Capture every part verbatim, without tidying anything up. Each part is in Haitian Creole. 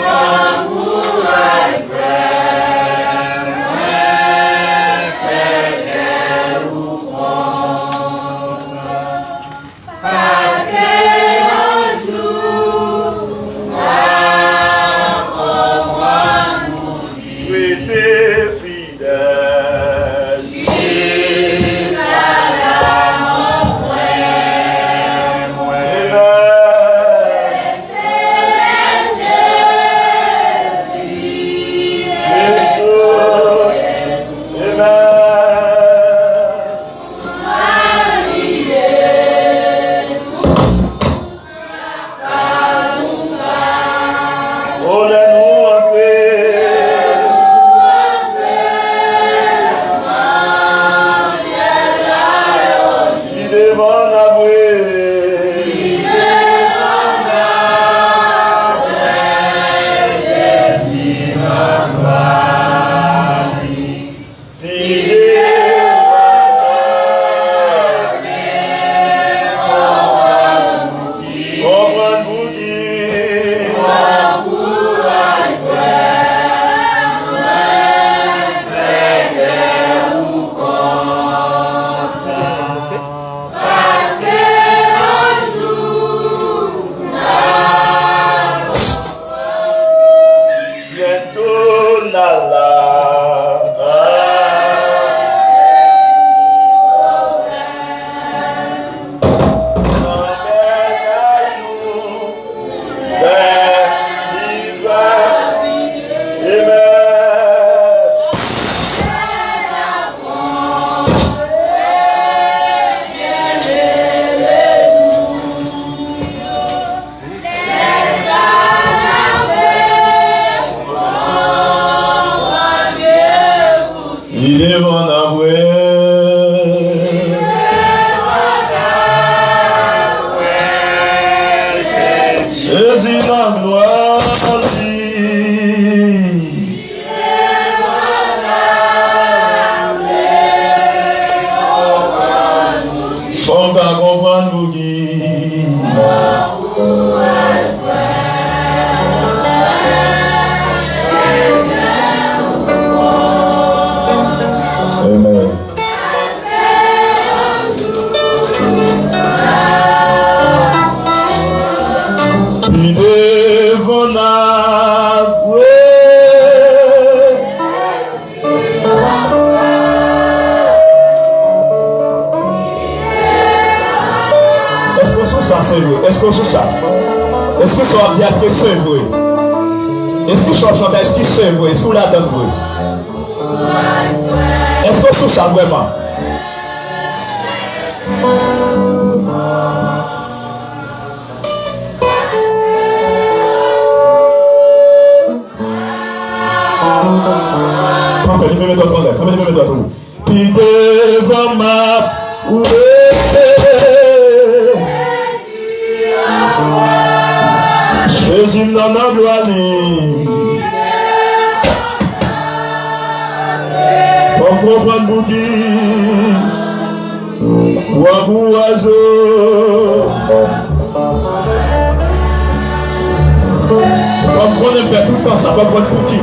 Ankouraj frè mwen, fè kè ou kontan. Paske yon jou n a konprann ou di. Rete fidèl. Jiska la mò frè mwen. Amen. Jezi. Amen. O, lè nou antre, li devan n ap wè. Li devan n ap wè. Konprann pou ki. Ankouraj frè mwen, fè kè ou kontan. Paske yon jou n a Byento n a la. Nan bèl kay nou, lè li va. Amen. Li devan n ap wè. Jezi nan glwa li. Fò w ka konprann pou ki. Amen. Li devan n ap wè. Èske w sou sa, se vre? Èske w sou sa? Èske sa w ap di a, èske se vre? Èske sa w ap chante a, èske se vre? Èske w ladann vre? Èske w sou sa vrèman? Kanpe, leve men dwat ou anlè. Kanpe, leve men dwat ou. Pi devan m ap wè. Jezi m nan, nan glwa li. Fò m konprann pou ki. Pou ankouraje w. Fò m konnen m fè tout tan sa, fò m konn pou ki.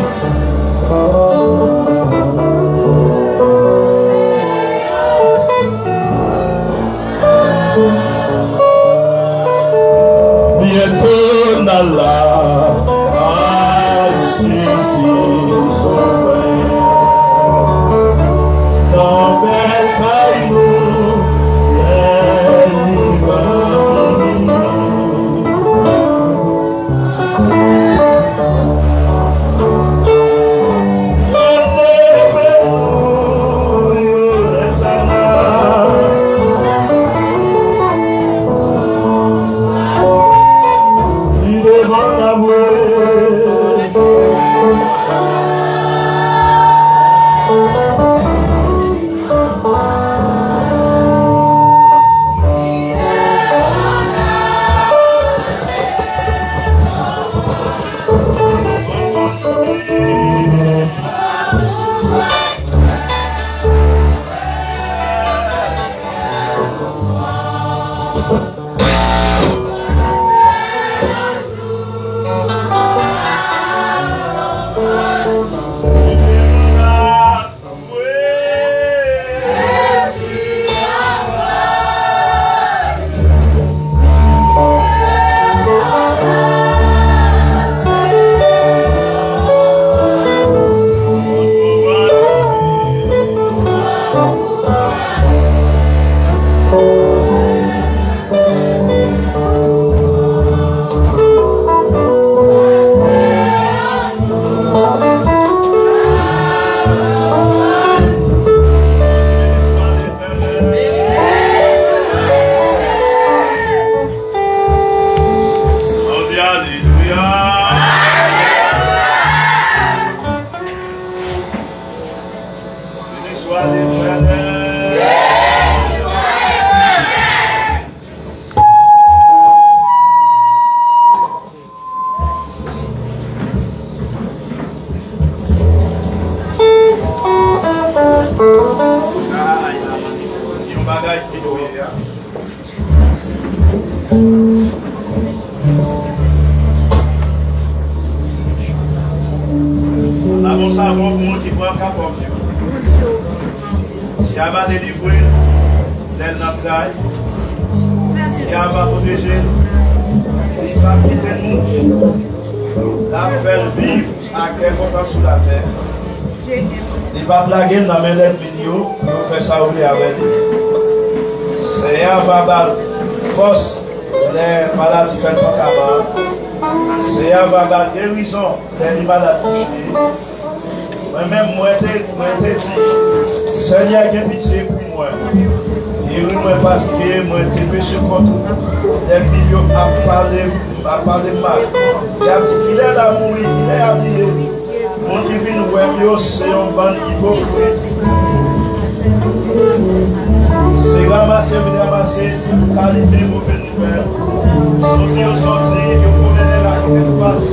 Byento n a la. Ay, Jezi sovè. Nan bèl kay nou, lè li va vini. Rete prè nou, yo, lè sa la. Li devan n ap wè. Béni soit l'Éternel. Yon bagay ki dwe a. Laman savon pou moun ki pran kapòv yo. Jewova delivre l lè l nan tray. Jewova pwoteje l. Li p ap kite nou. L ap fè l viv ak kè kontan sou latè. Li p ap lage l nan men lènmi l yo pou yo fè sa yo vle avè li. Senyè a va ba l fòs lè maladi fè l panka mal. Senyè a va ba l gerizon lè li malad kouche. Mwen menm, mwen te, mwen te di, Senyè, gen pitye pou mwen. Geri mwen, paske mwen te peche kont ou. Lènmi yo ap pale m, ap pale m mal. Y ap di, kilè l a mouri, kilè y ap bliye? Moun ki vin wè m yo, se yon bann ipokrit. Se ranmase yo vin ranmase kalite move nouvèl. Soti yo soti, yo pwomennen lakay yo pati.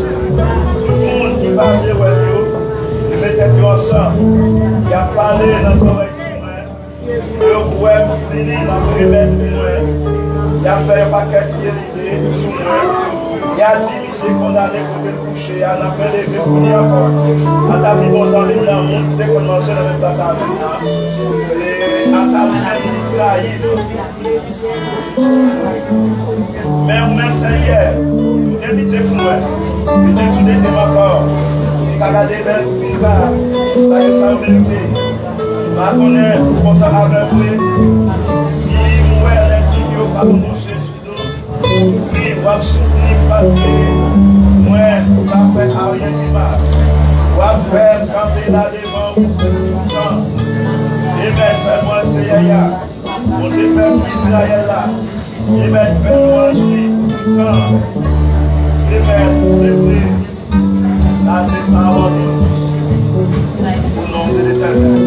Tout moun ki pa vle wè m yo, yo met tèt yo ansanm. Y ap pale nan zòrèy sou mwen. Yo kwè m fini, m ap remèt pou mwen. Y ap fè yon pakèt vye lide sou mwen. Y a di, misye kondane kote l kouche a, n ap releve pou li ankò. Ata pi bon zanmi m nan moun ki te konn manje nan menm tab avè m nan. E ata li menm li trayi m. Men ou menm, Senyè, ou gen pitye pou mwen. Ou te tou de m ankò. Ou pa gade lè ou vin ba, ba yo sa yo merite. M pa konnen ou kontan avè m vre. Si m wè lènmi yo pa pwononse sou nou, wi, w ap soutni paske mwen, m pa fè anyen ki mal. W ap fè m kanpe la devan ou toutan. Emèn, fè mwen Senyè a. Bondye pèp Izrayèl la, li mèt fè lwanj li toutan. Li mèt, se vre. Sa se pawòl yo. O non de Letènèl.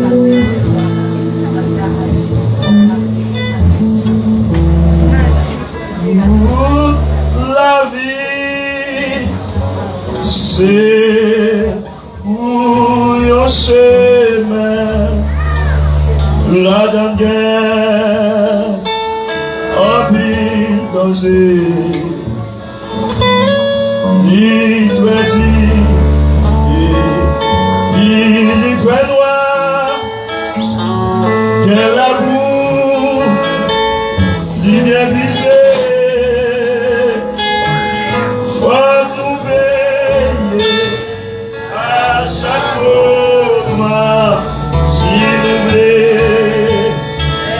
Tout lavi se pou yon chemen ladan gen anpil danje. Li trè di, li, li trè nwa, gen labou, li byen grize. Fòk nou veye a chak moman, si nou vle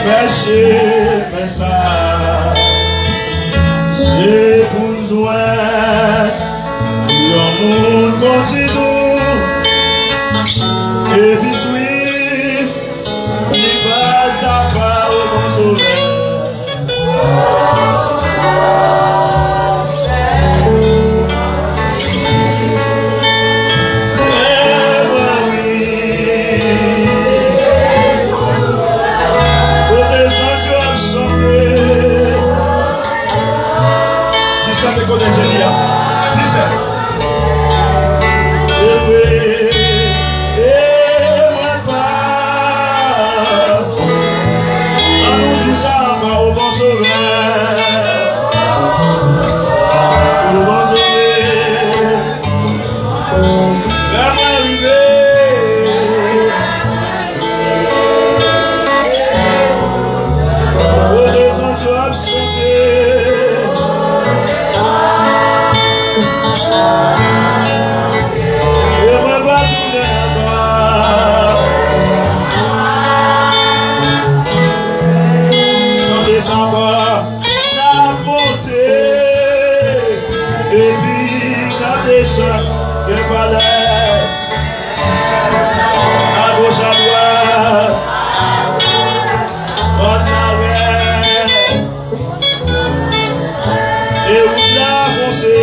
fè chemen sa, se pou n jwenn yon moun kondi nou, epi swiv li pa a pa, o bon Sovè. Kisa te kote Jezi a? Disèt. E vre, e mwen pa. An nou di sa ankò, o bon Sovè. O bon Sovè. Fè mwen rive. Kote zanj yo ap chante. E mwen pa tounen ankò. Chante sa ankò. N ap monte, epi n ap desann, gen valè. Agoch, adwat, an avè. E wout la fonse.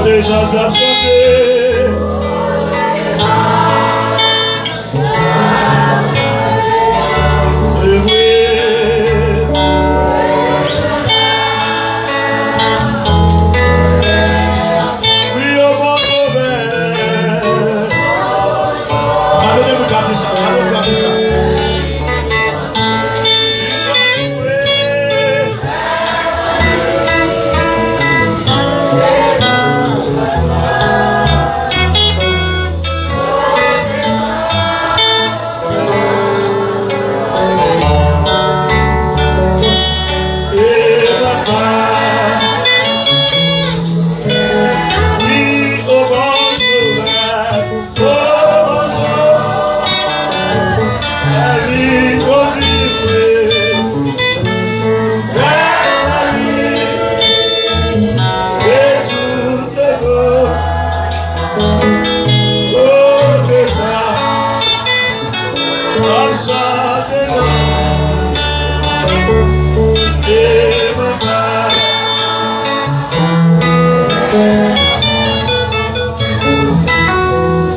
Deja l ap chante. Wi. Wi, yo poko vè. Gade moun k ap di sa, gade moun k ap di sa.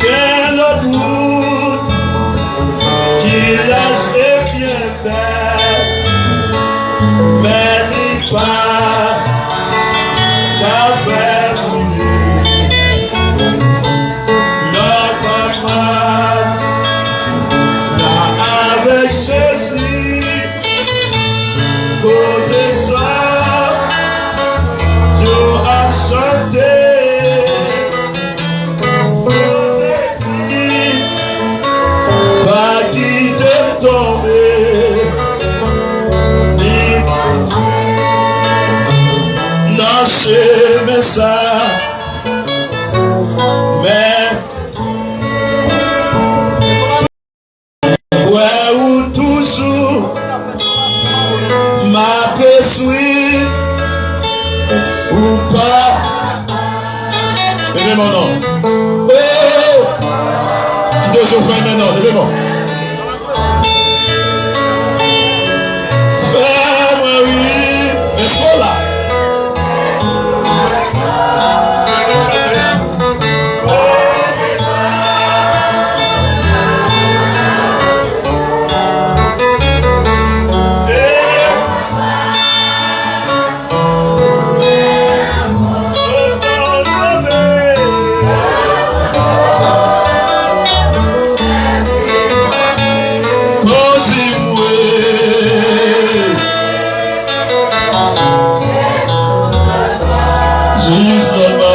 Gen lòt wout ki laj e byen bèl, men li pa ka fè m ye. Lòt pa mal la avèk Jezi. Kote sa yo ap chante, kote ki pa kite m tonbe, ni nan chemen sa. Men Wè ou toujou, m ap eswi ou pa. Leve men w non. Oh! Kite je fè men non, leve men w. Fè mwen ri, men fò la. Jis lòt bò.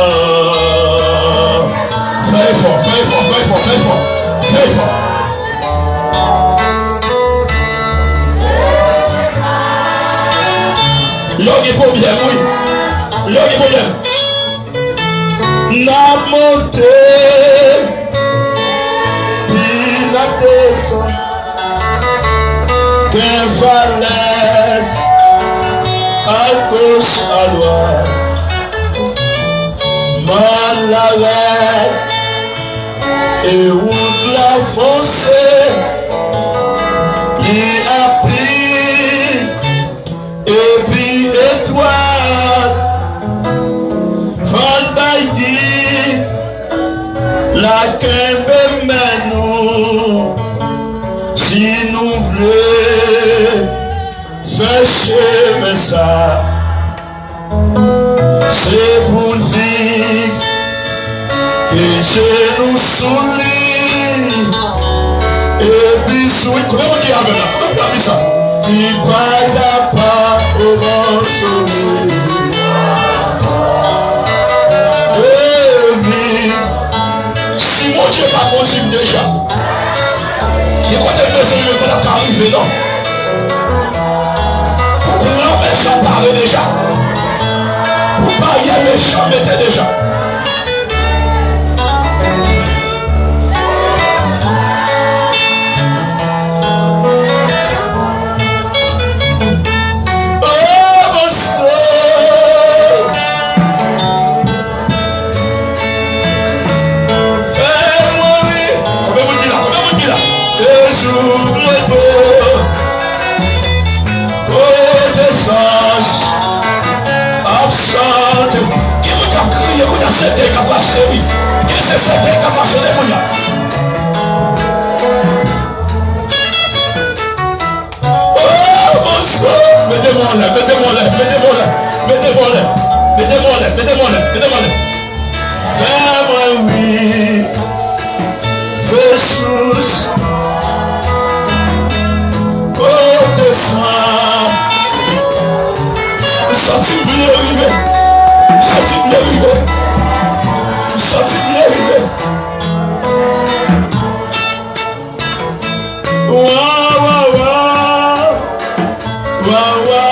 Fè efò, fè efò, fè efò, fè efò, fè efò. Yo gen pwoblèm, wi. Yo gen pwoblèm. N ap monte, pi n ap desann. Gen falèz agoch, adwat, mòn larèd, e wout la fonse, li anpil epi etwat. Fò n bay gid la kenbe men nou, si nou vle fè chemen sa. Se pou n fikse je nou sou li, epi sou li. Konbyen moun ki avè m la? Konbyen moun ki ap di sa? Li pa a pa o bon soli. Epi si Bondye pa kondui m deja, gen kote m bezwen rive, m pa t ap ka rive non. Pou plan mechan pare deja. Pou baryè mechan mete deja. Oh, mon Dieu. Fè mwen ri. Konbyen moun ki la? Konbyen moun ki la? Dejou mwen bo. Kote zanj ap chante. Gen moun k ap kriye, kote Sete k ap mache, wi. Gen se sete k ap mache de kounye a. Oh, bonjou. Mete mwen anlè, mete mwen anlè, mete mwen anlè, mete mwen anlè, mete mwen anlè, mete mwen anlè, mete mwen anlè. Fè mwen ri. Jezis, kote sa? M santi m vle rive. M santi m vle rive. M santi m vle rive. Wa, wa, wa. Wa, wa,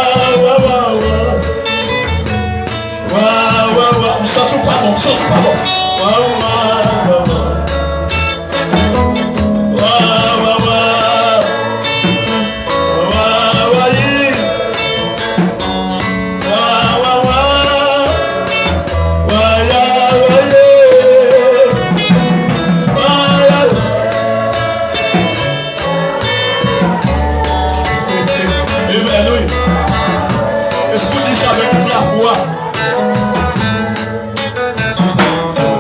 wa, wa, wa. Wa, wa, wa. M santi w pa bon, m santi w pa bon. Wa, wa, wa, wa. Wa, wa, wa. Wa, wa, yi. Wa, wa, wa. Wa, ya, wa, ye. Wa, ya. Amen, wi. Èske w di sa avèk tout lafwa?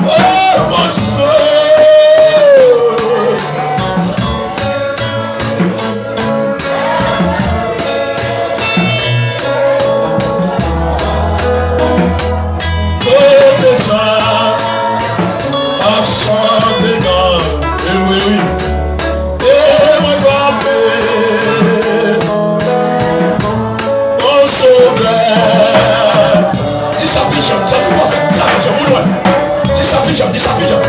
Oh, mon Dieu. Kote sa? Ap chante nan, e wi, wi. E mwen pa peye. Mon Sovè. Di sa pi djanm, sa tou pwofèt, di sa pi djanm, ou lwen. Di sa pi djanm, di sa pi djanm.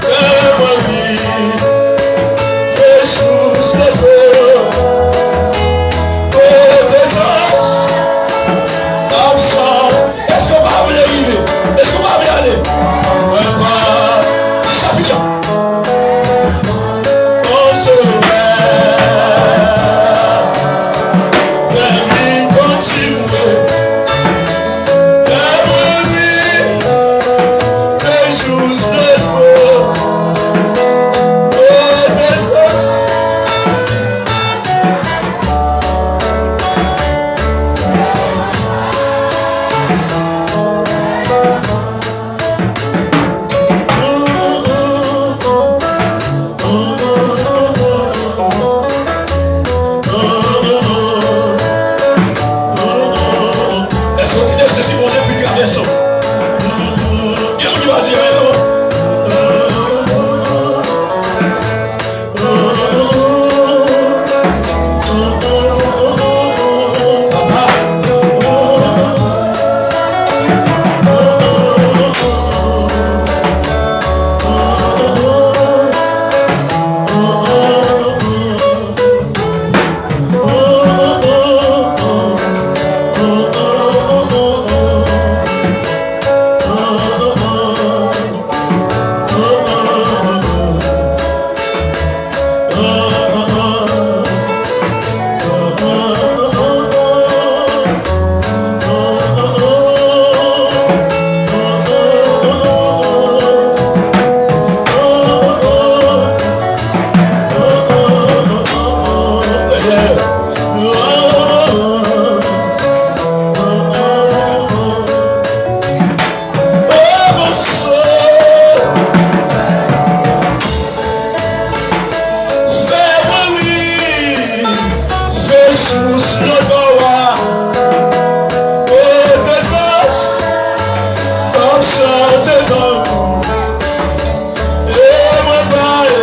Fè mwen viv. Jezis, leve. Kote zanj ap chante. Èske w pa vle rive? Èske w pa vle ale? Mwen pa. Di sa pi djanm. Mon Sovè, fè m vin kontinye. Fè mwen vin. Jezis, leve. Kote zanj. Èske w kite Sentespri Bondye vin travèse w? Gen moun ki pa di amen non. Fè mwen ri, Jezis, nan bò a. Kote zanj ap chante nan. E mwen pa ye.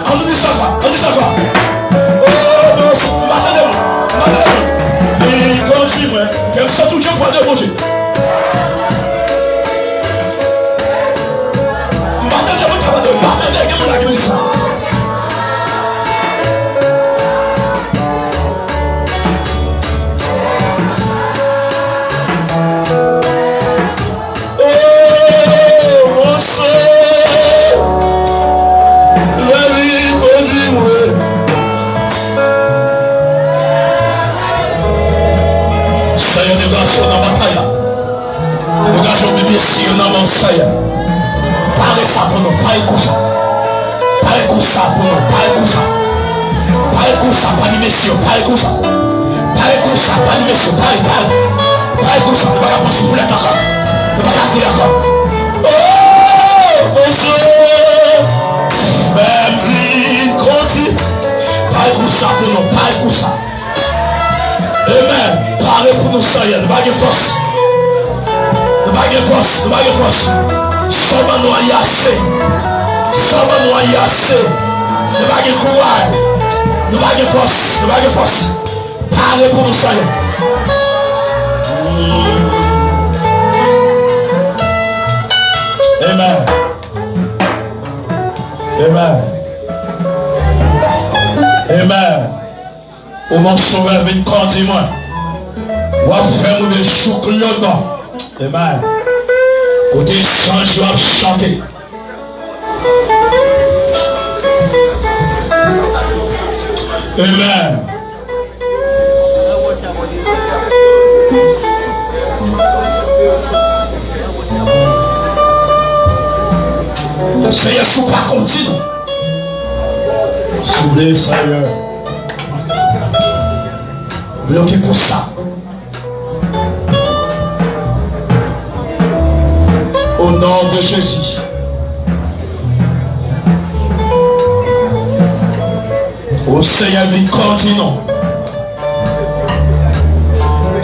Ann di sa fò, ann di sa fò. Oh, non, m pa tande moun, m pa tande moun. Vin konduit mwen, fè m santi w jan pwa de Bondye. M pa tande moun k ap adore, m pa tande gen moun la ki di sa. Oh, mon Dieu, lè li kondui mwen. Seyè, degaje w nan batay la. Degaje w, Bondye, si yo nan men w, Seyè. Pare sa pou nou, pare kou sa. Pare kou sa pou nou, pare kou sa. Pare kou sa, pale mesye yo, pare kou sa. Pare kou sa, pale mesye yo, pare, pare. Pare kou sa, nou pa ka pran Souflèt ankò. Nou pa ka kriye ankò. O Bondye, fè m vin kondi. Pare pou sa pou nou, pare pou sa. Amen. Pare pou nou, Senyè. Nou pa gen fòs. Nou pa gen fòs, nou pa gen fòs. Sèlman nou anni ase. Sèlman nou anni ase. Nou pa gen kouraj. Nou pa gen fòs, nou pa gen fòs. Pare pou nou, Senyè. Amen. Amen. Amen. O mon Sovè, vin kondi mwen. W ap fè m rive jouk lòt bò. Amen. Kote zanj yo ap chante. Amen. Senyè, si w pa kondi nou, souple, Senyè. Bloke kou sa. Au nom de Jésus. O Senyè, vin kondi nou.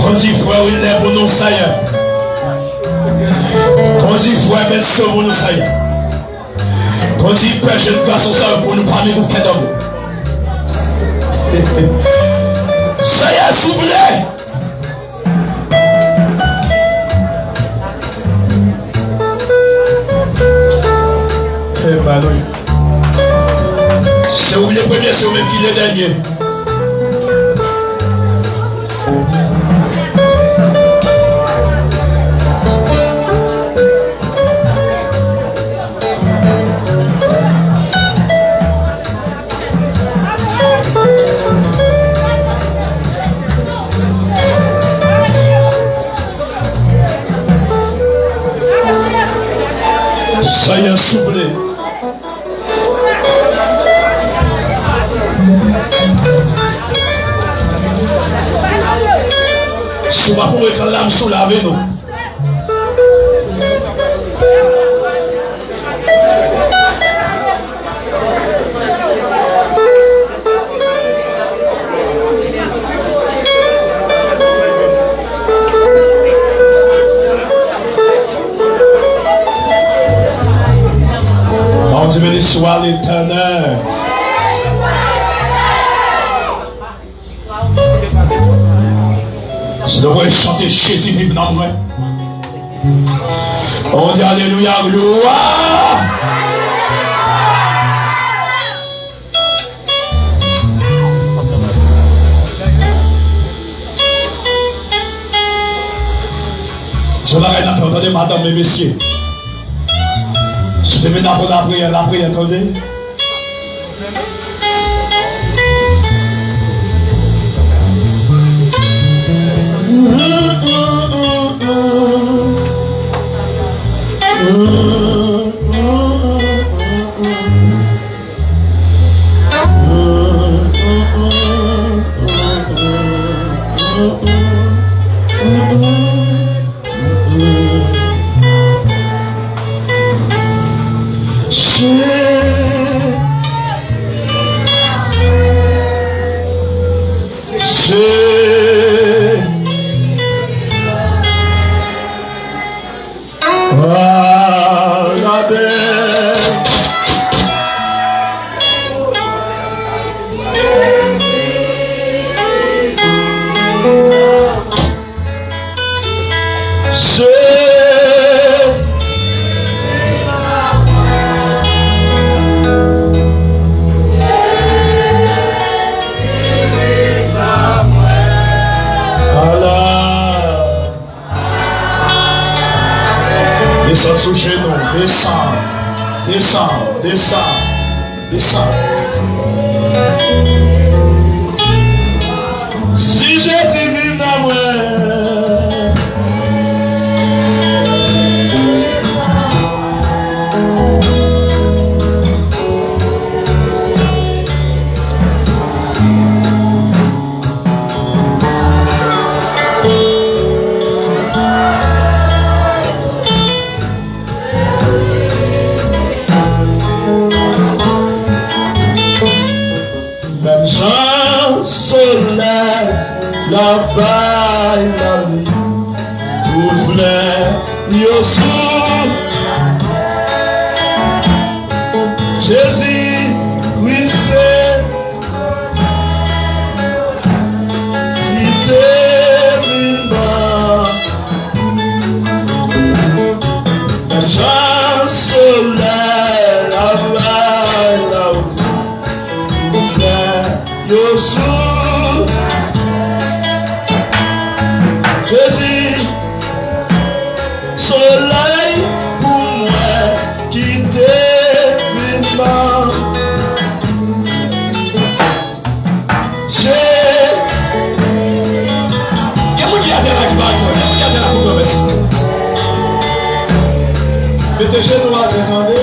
Kondi frè Wilner pou nou, Senyè. Kondi frè Benson pou nou, Senyè. Kondi pè jèn gason sa yo pou nou pami pou kè dòmi. Senyè, souple. Emmanuel. Se ou le premye, se ou menm ki le dènye. Senyè, souple. Si w pa fè yon reklam sou lavi nou. Bondye beni swa Letènèl. Si nou pral chante Jezi viv nan mwen. On di alelouya, glwa. Se bagay nan tan, tande madanm e mesye. Si te vin apre lapriyè, lapriyè, tande. Desann sou jenou, desann, desann, desann. Desann. Si Jezi viv nan mwen. Tout flè yo sou Jezi Kris se li te vin ban. Jan solèy la bay la. Tout flè yo sou Jezi, solèy pou mwen ki te vin ban. Je, gen moun ki atè la ki pa di, gen moun ki atè la pou mwen, mèsi. Mete jenou atè, tande.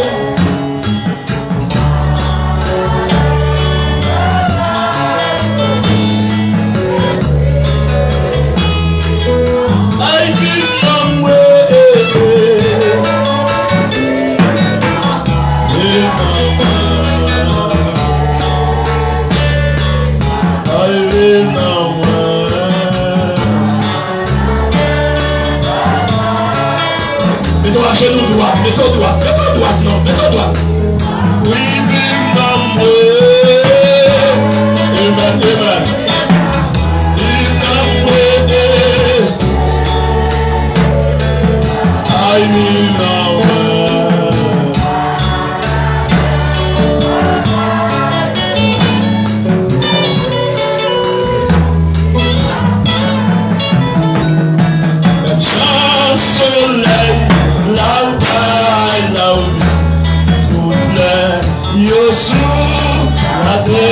Ay, vin nan mwen. Ay, vin nan mwen. Mete w ajenou dwat, mete w dwat, mete w dwat non, mete w dwat. Wi, vin nan mwen. Amen, amen. Vin nan mwen. Ay, vin nan mwen. Jan solèy la bay la, tout flè yo sou latè.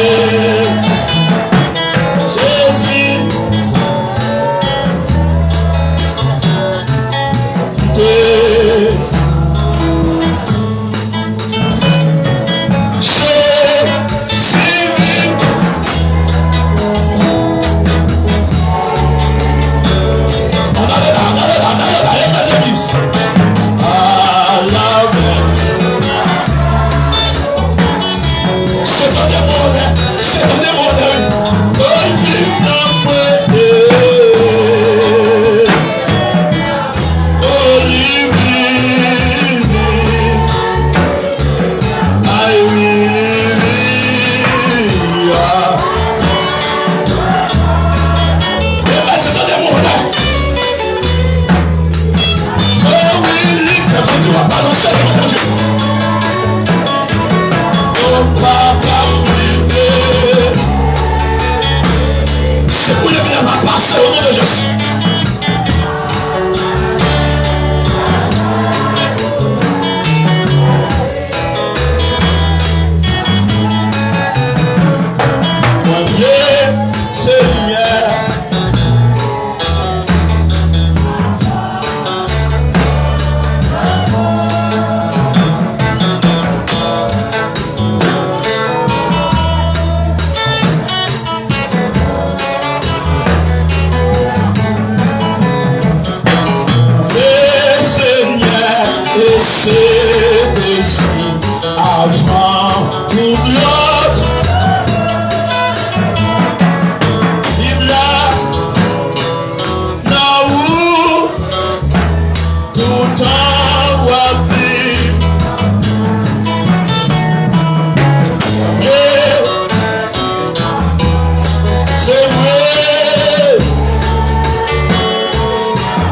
Jezi te Jezi vin. Ann ale la, ann ale la, ann ale la, ann ale legliz. Ala men. Se tande mwen, se tande mwen, wi. Oy, vin nan mwen. Oy, vin. Ay, wi, wi, wi, ah. E mèt se tande moun la. Oh, wi, li fè Bondye w ap balanse devan Bondye. Oh, papa, m priye. Se pou lemina va pase, o non de Jezi. Premye Senyè. Le Senyè e Sentespri avan tout lòt. Viv la nan ou. Toutan w ap viv. Yeah. Se vre.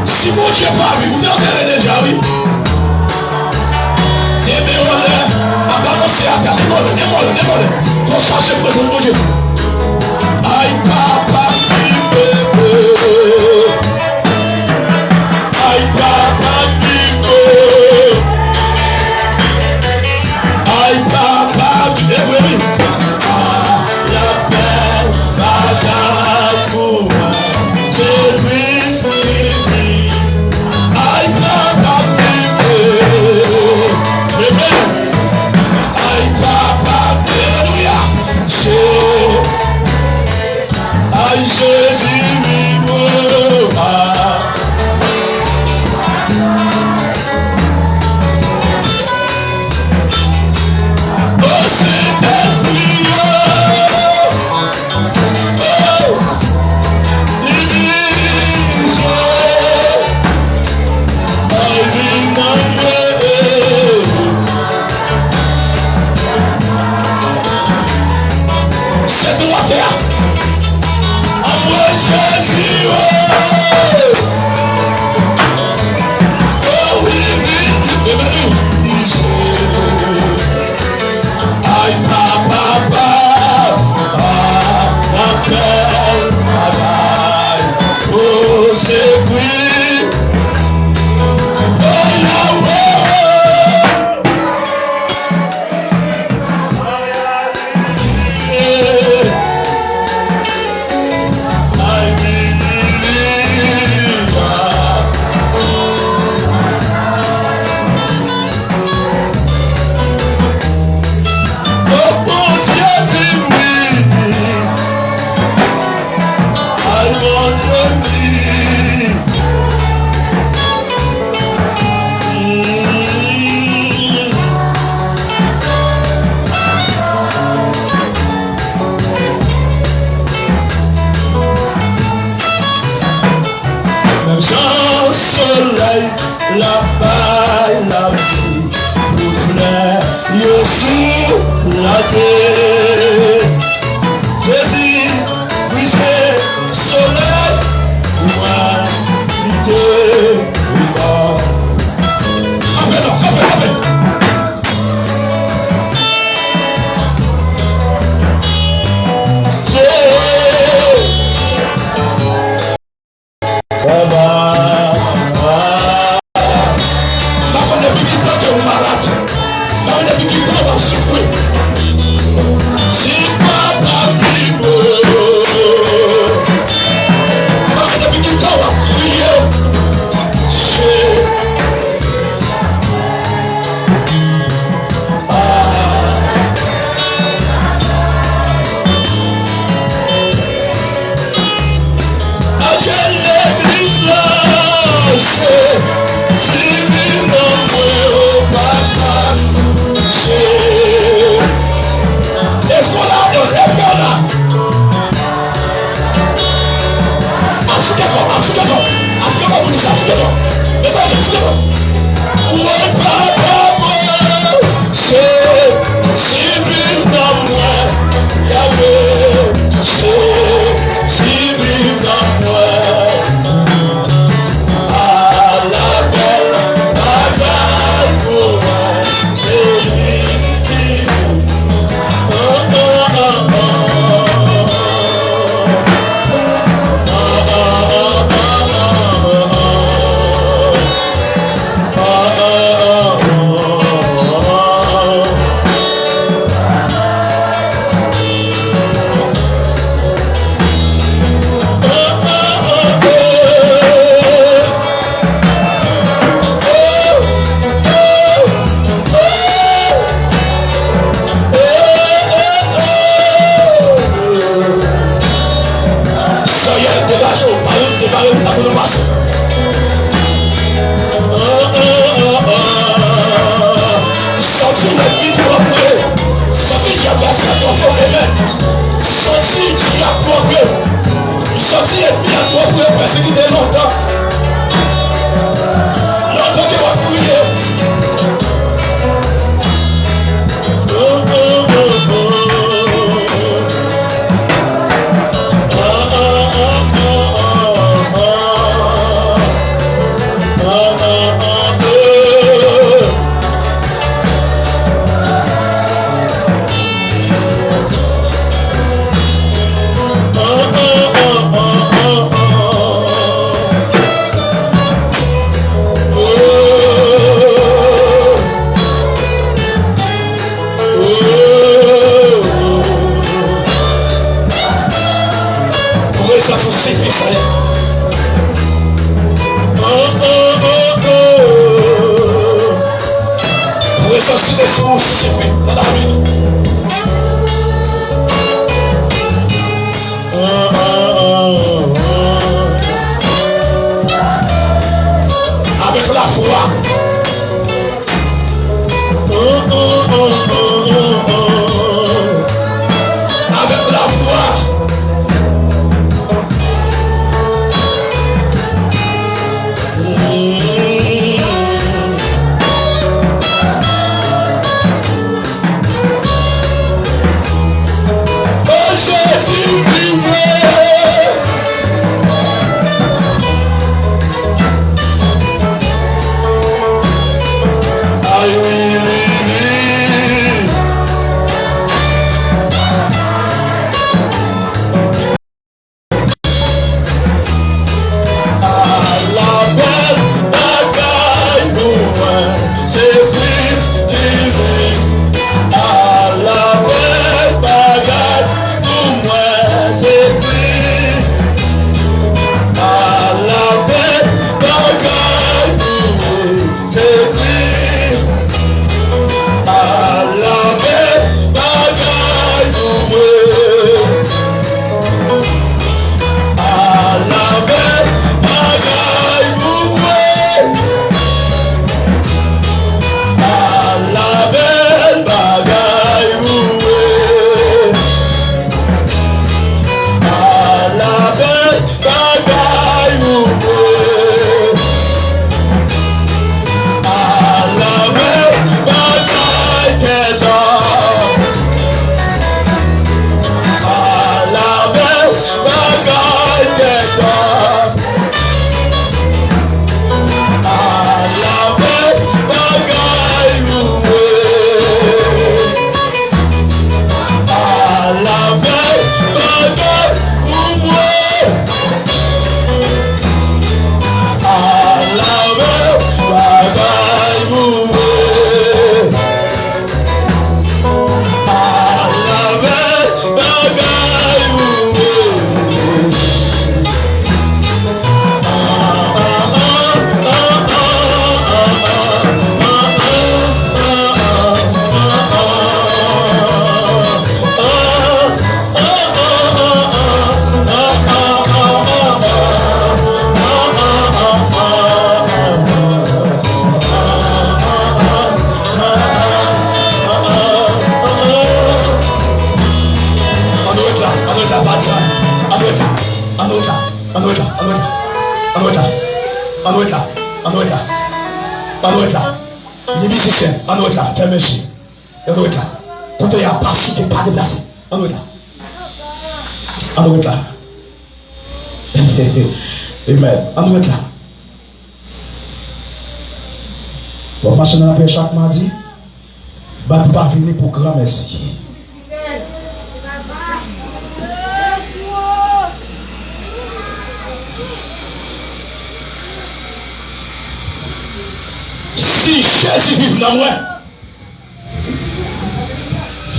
Si Bondye pa viv, ou te antere deja, wi. Demen anlè, ap balanse atè, devole, devole, devole. Fò chache prezans Bondye. Ay, papa, ki bebe. Ay, papa, ki bebe. Ay, papa, ki bebe. Ah, lapè, bagay pou mwen. Se Kris ki vini. Ay, papa, ki bebe. Amen. Ay, papa, alelouya. Se L ap bay lavi pou flè yo sou latè. Jezi, Kris se solèy pou mwen, li te vivan. Kanpe non, kanpe, kanpe. Jezi. M pa konn depi ki tan ke w malad. M pa konn depi ki tan w ap soufri. Si papa pi bon. M pa konn depi ki tan w ap kriye. Se Adje legliz la, se, si viv nan mwen, o papa, se. Èske w la, èske w la? Ap fouke kò, ap fouke kò, ap fouke kò pou li sa, ap fouke kò. Mete w, fouke kò. Woy papa mwen, se, si viv nan mwen, Yahweh, se, si viv nan mwen. Ala bèl bagay pou mwen, se li ki Seyè, degaje w, pale m, depare m, la pou nou pase. Sòti lènmi twò pre, sòti dyab la sa twò pre, amen. Sòti dyab twò pre. Sòti ènmi an twò pre, pèsekite lontan. Lontan ke w ap kriye. Prezans ou sifi, Senyè. Prezans Lespri ou sifi nan lavi nou. Avèk lafwa. Avèk lafwa. O Jezi, vini. Ay, wi, wi, wi. Ann ret la. Ann ret la. Ann ret la. Ni mizisyen, ann ret la. Fèmen je. Ann ret la. Kote y a pa souke, pa deplase. Ann ret la. Ann ret la. Amen. Ann ret la. W ap mache nan lapè chak madi. Bat pou pa vini pou granmèsi. Si Jezi viv nan mwen,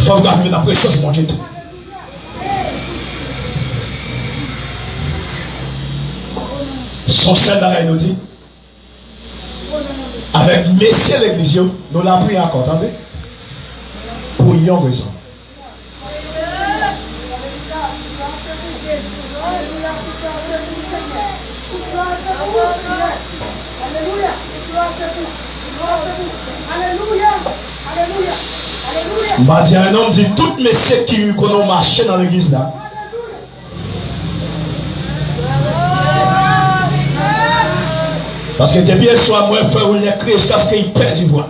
fò m ta viv nan prezans Bondye tou. Se yon sèl bagay nou di. Avèk mesye legliz yo, nou la priye ankò, tande? Pou yon rezon. M pa di anyen non, m di tout mesye ki konnen w mache nan legliz la. Paske depi yèswa, m wè frè Wilner kriye jiskaske li pèdi vwa.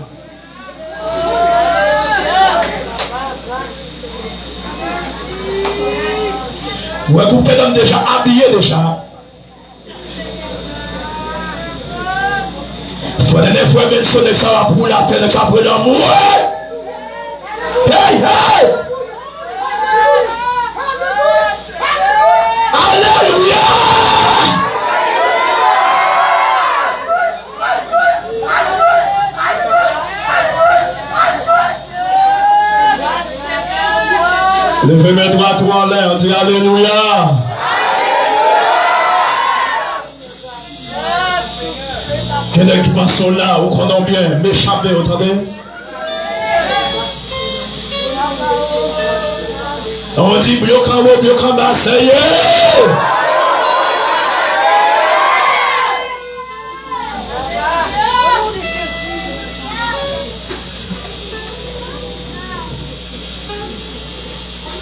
M wè gwoup Edan deja abiye deja. Frè Nene, frè Benson, nèg sa ap woule atè, nèg sa ap rele anmwe. Hey, hey! Alelouya! Leve men dwat ou anlè, di alelouya. Gen nèg ki panse w la, ou konnen w byen, mechan vre, ou tande? Ou di, blyok anwo, blyok anba, sèye!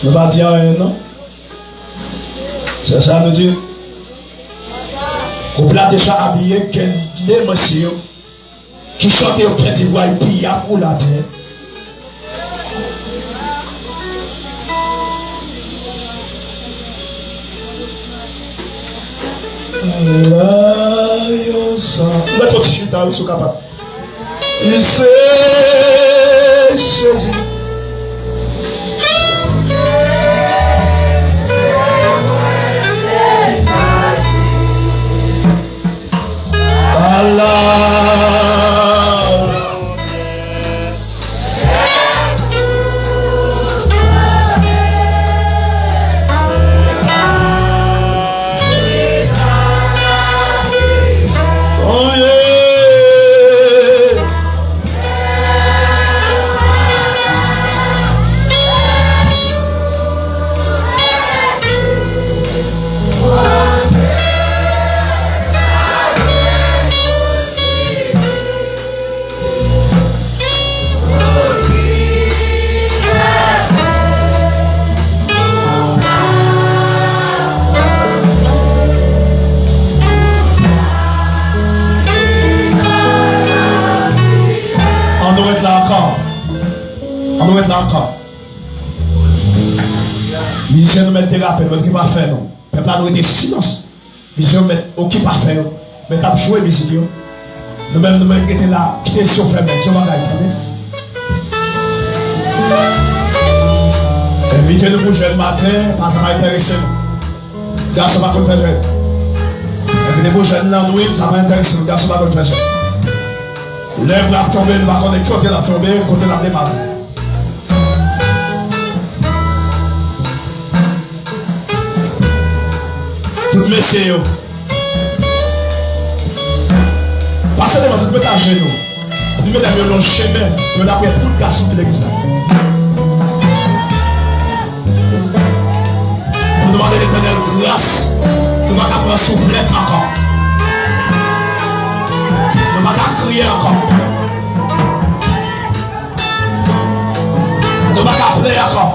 Nou pa di anyen, non? Se sa nou di. Gwoup la deja abiye, gen de mesye yo ki chante, yo pèdi vwa, epi y ap woule atè. Ala yon sa. Ou mèt fè yon ti chita, wi, si w kapab. Li se Jezi. Ala. Oh, yeah. Ann nou ret la ankò. Ann nou ret la ankò. Mizisyen nou mèt derape, nou mèt okipe afè nou. Pèp la dwe rete silans. Mizisyen yo mèt okipe afè yo. Mèt ap jwe mizik yo. Nou menm, nou mèt rete la, kite zye fèmen, di yon bagay, tande. Envite nou pou jwèt maten, pa sa pa enterese nou. Gason pa konn fè jwèt. Envite pou jwèt lannwit, sa pa enterese nou. Gason pa konn fè jwèt. Lè bra ap tonbe, nou pa konnen kote l ap tonbe, kote l ap demare. Tout mesye yo. Pase devan, tout met ajenou. Tout medam yo lonje men, yo t ap wè tout gason ki legliz la. Pou nou mande Letènèl gras, nou pa ka pran souflèt ankò. Nou pa ka kriye ankò. Nou pa ka plenyen ankò.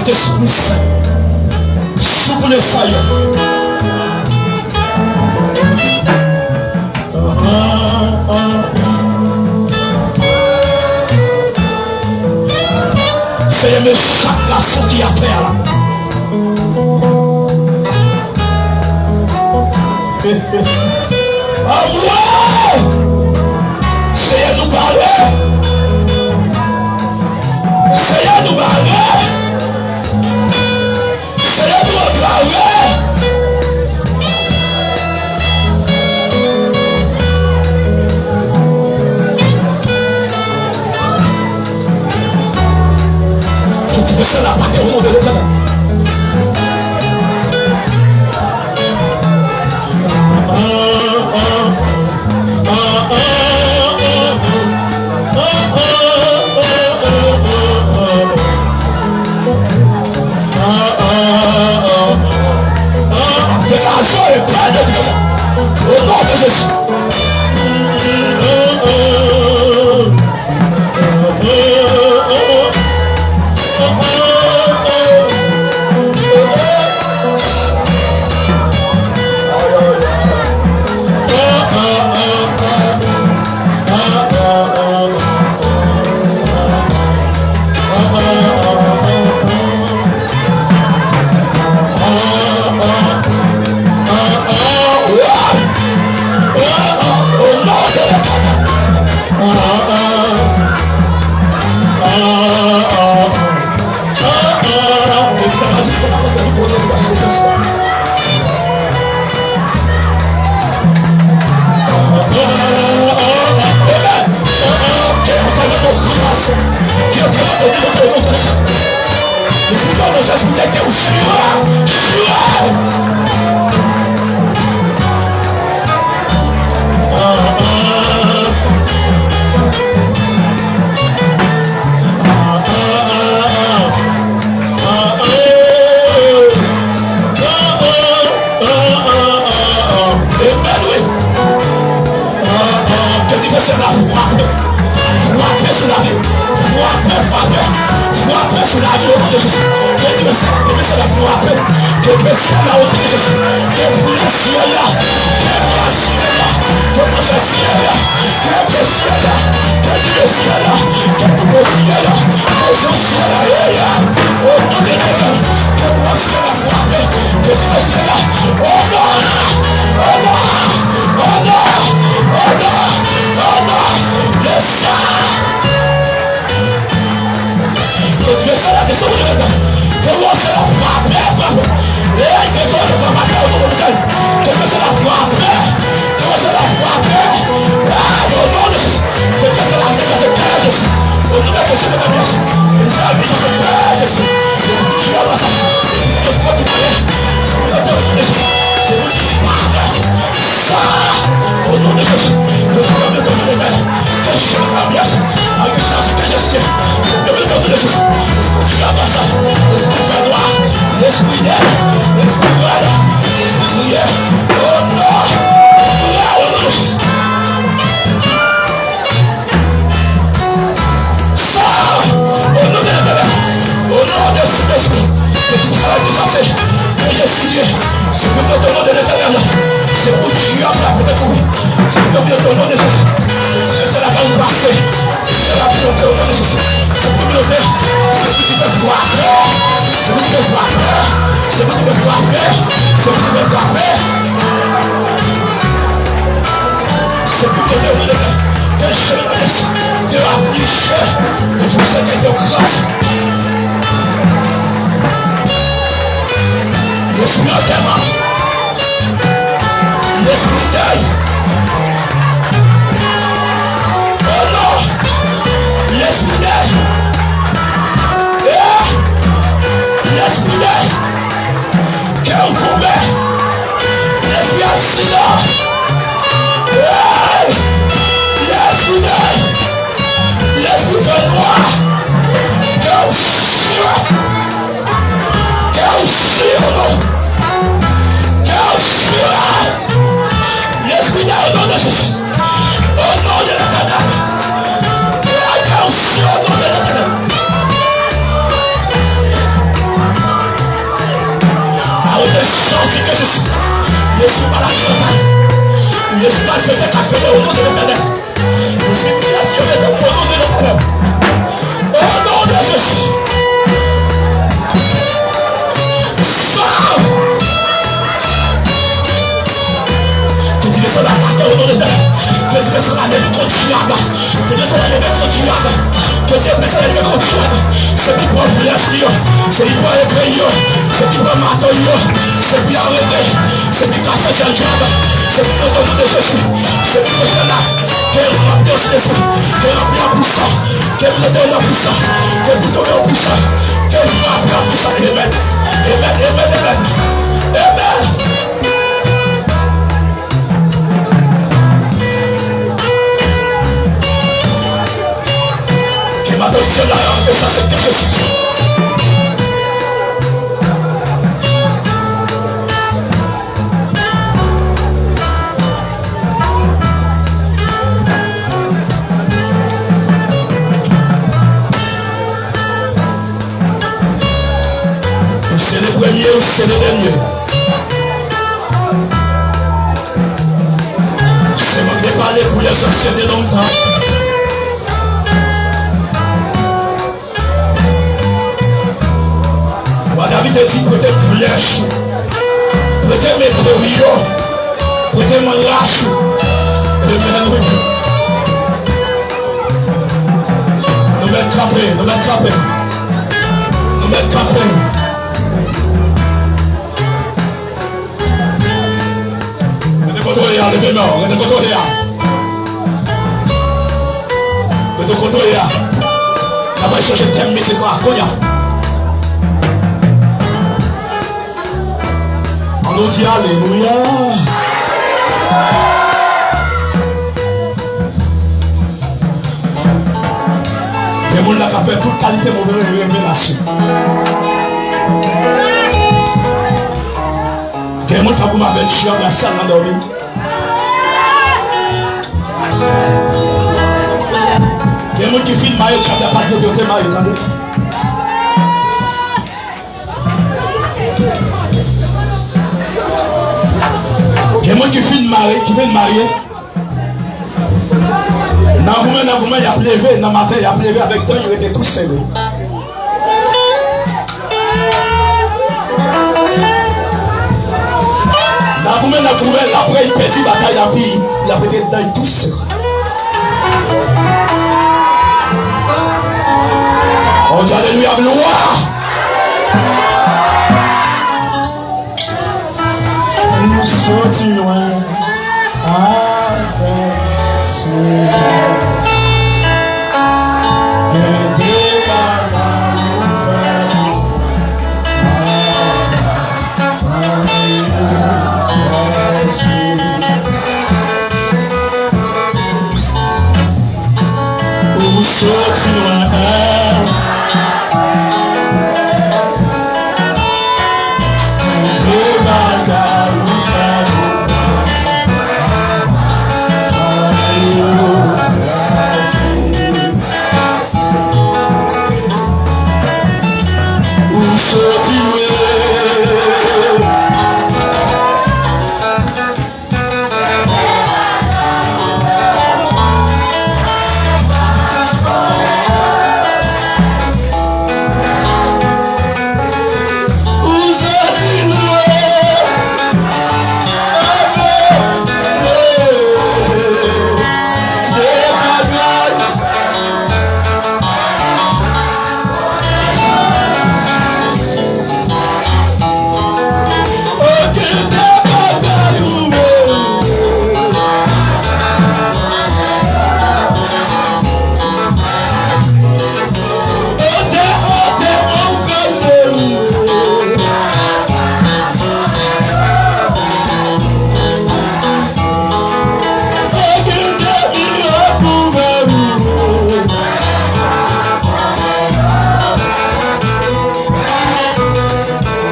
Sentespri Sen, souple sa yo. Seyè, men chak gason ki atè a la. Awe! Seyè, nou pare! Seyè, nou pare! Seyè, nou pare! Ki ti mesye la pa gen yon de Letènèl. Deklarasyon e pè de Dye. O non de Jezi. Amen, wi. Ke Dye Seyè la frape. Frape sou lavi. Frape, frape. Frape sou lavi, o non de Jezi. Ke Dye Seyè la, ke Dye Seyè la frape. Ke Dye Seyè la, o non de Jezi. Ke foule syèl la. Ke foule syèl la. Ke manchèt syèl la. Ke syèl la, ke syèl la, ke syèl la, ke syèl la, o non de Jezi, ke syèl la frape, ke syèl la, o non, o non, o non, o non, o non, le sang. Ke Dye Seyè la desann nan leta. Ke Dye Seyè la frape, frape. Ey, ke Dye Seyè la frape, frape, o non de Jezi. Ke Dye Seyè la frape. Ke Dye Seyè la frape. Ey, o non de Jezi. Ke Dye Seyè la desann nan leta, Jezi. O non de Jezi, o non de Jezi. Ke Dye Seyè la desann nan leta, Jezi. Espri Dye a pase. Espri Dye a pase. Se pou Dye disparèt. Sa, o non de Jezi. Ke Dye Seyè la desann nan leta. Ke Jezi la byen. Ayi, sa se ke Jezi. Espri Dye a pase. Espri Dye a pase. Espri fè nwa. Espri dèy. Espri vòl. Espri priyè. O non. Espri la, o non de Jezi. Sa, o non de Letènèl. O non de Sentespri. Ke tout travay nou chase. Ke Jezi Dye. Se pou nou o non de Letènèl. Se pou Dye a frape nan kouri. Se pou nou o non de Jezi. Se pou Dye Seyè la fè nou pase. Se pou Dye Seyè la frape o non de Jezi. Se pou nou o non. Se pou Dye fè frape. Se pou Dye fè frape. Se pou Dye fè frape. Se pou Dye fè frape. Se pou Dye o non de Jezi. Ke Jezi Kris te afliche. Ke Jezi Kris te gras. Lespri antèman. Lespri dèy. O non. Lespri dèy. Eh! Lespri dèy. Kè w tonbe. Lespri aksidan. Hey! Lespri dèy. Lespri fè nwa. Kè w chire. Kè w chire, o non. Kè w chire. Lespri dèy, o non de Jezi. O non de Letènèl. Kè w chire, o non de Letènèl. Jezi maladi yo pale. Jezi malfektè k ap fete o non de Letènèl. Jezi ki ap fete o non de Letènèl. O non de Jezi. Sòv! Ke Dye desann atake o non de Letènèl. Ke Dye desann ale kont dyab. Ke Dye desann ale kont dyab. Ke Dye desann ale kont dyab. Se ki pran flèch li yo. Se ki pran epe yo. Se ki pran mato yo. Se ki arete. Se ki kase sèl dyab. Se ki mete o non de Jezi. Se ki mete la. Ke l ranpli o non de Jezi. Ke l ranpli an pwisan. Ke l mete o non pwisan. Ke l tonbe o pwisan. Ke l frape an pwisan. Amen. Amen. Amen. Amen. Amen. Ke madan syèl la rantre sa se ke Jezi di. Ou se le premye, ou se le dènye. Se mwen ki te pale pou lèzansyen de lontan. Wa David te di, prete m flèch ou, prete m epe w yo, prete m rach ou. Amen. Nou mèt kanpe, nou mèt kanpe. Nou mèt kanpe. Rete kote w ye a, leve men w, rete kote w ye a. Rete kote w ye a. N ap al chèche tèm mizik la, kounye a. Ann nou di alelouya. Gen moun la k ap fè tout kalite move revelasyon. Gen moun k ap goumen avèk djab la sèl nan dòmi. Gen moun ki fin marye, djab la pa t vle pou yo te marye, tande. Gen moun ki fin marye, ki fin marye. Nan goumen, nan goumen, y ap leve, nan maten, y ap leve avèk dan yo rete tou sere. Nan goumen, nan goumen, apre y pèdi batay la, pi y ap rete dan tou sere. On di alelouya, glwa! Nou soti lwen avèk Senyè. Gen de bagay ou fè pou mwen. Alelouya, Jezi. Ou soti lwen. De bagay ou fè pou mwen. Alelouya, Jezi. Ou soti lwen.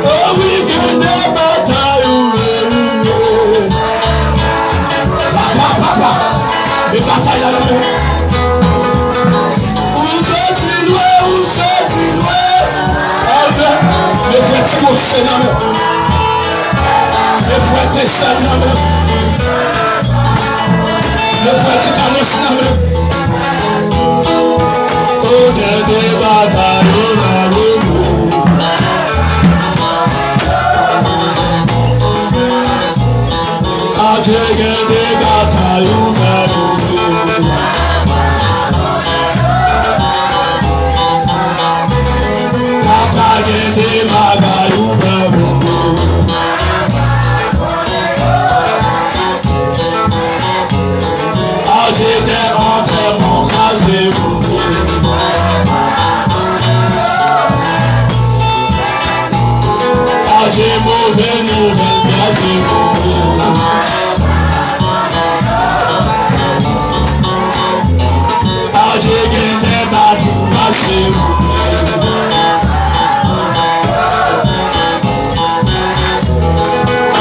Oh wi, gen de batay, wi, wi, wi. Papa, papa, e batay la nan men. Ou soti lwen, ou soti lwen. Amen. Mete ti wose nan men. Frè Teyson nan menm. Le frè Ti Carlos nan menm. O, gen de batay yo nan lemonn. Adje, gen de batay ou fè pou mwen. Papa, gen de bagay ou fè pou mwen. Adje, tè antèman kraze pou mwen. Adje, move nouvèl kraze pou mwen. Adje, gen tè batay ou mache pou mwen.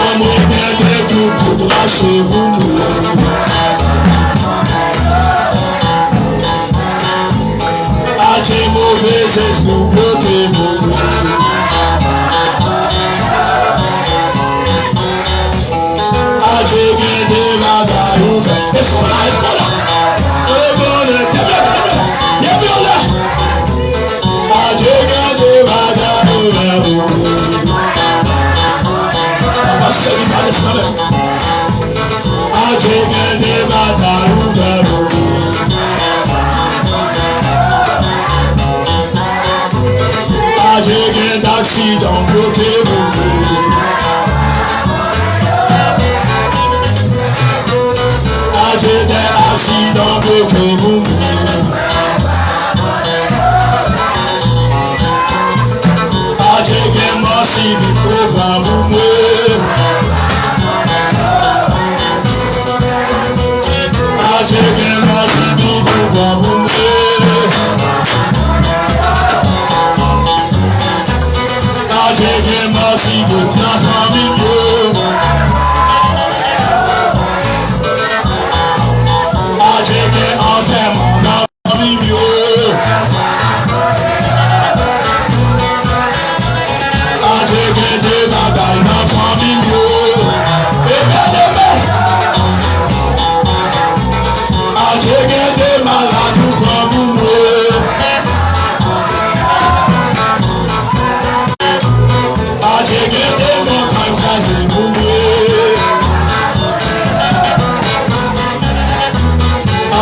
Anmwe, gen tè tout kout mache pou mwen. Adje, move zespri ou bloke pou mwen. Adje, gen de bagay ou fè. Èske w la, èske w la? Adje, gen de bagay ou fè pou mwen. Papa, sèvi pa de chanè. Adje, gen de batay ou fè pou mwen. Adje, gen aksidan bloke pou mwen. Adje, gen aksidan bloke pou mwen. Adje, gen mò sibit pwogram pou mwen. Adje, gen mò sibit pwogram pou mwen. Adje, gen mò sibit nan fanmi m yo. Adje, gen antèman nan fanmi m yo. Adje, gen de bagay nan fanmi m yo. Amen, amen. Adje, gen de malad ou pran pou mwen. Adje, gen de montay ou kraze pou mwen.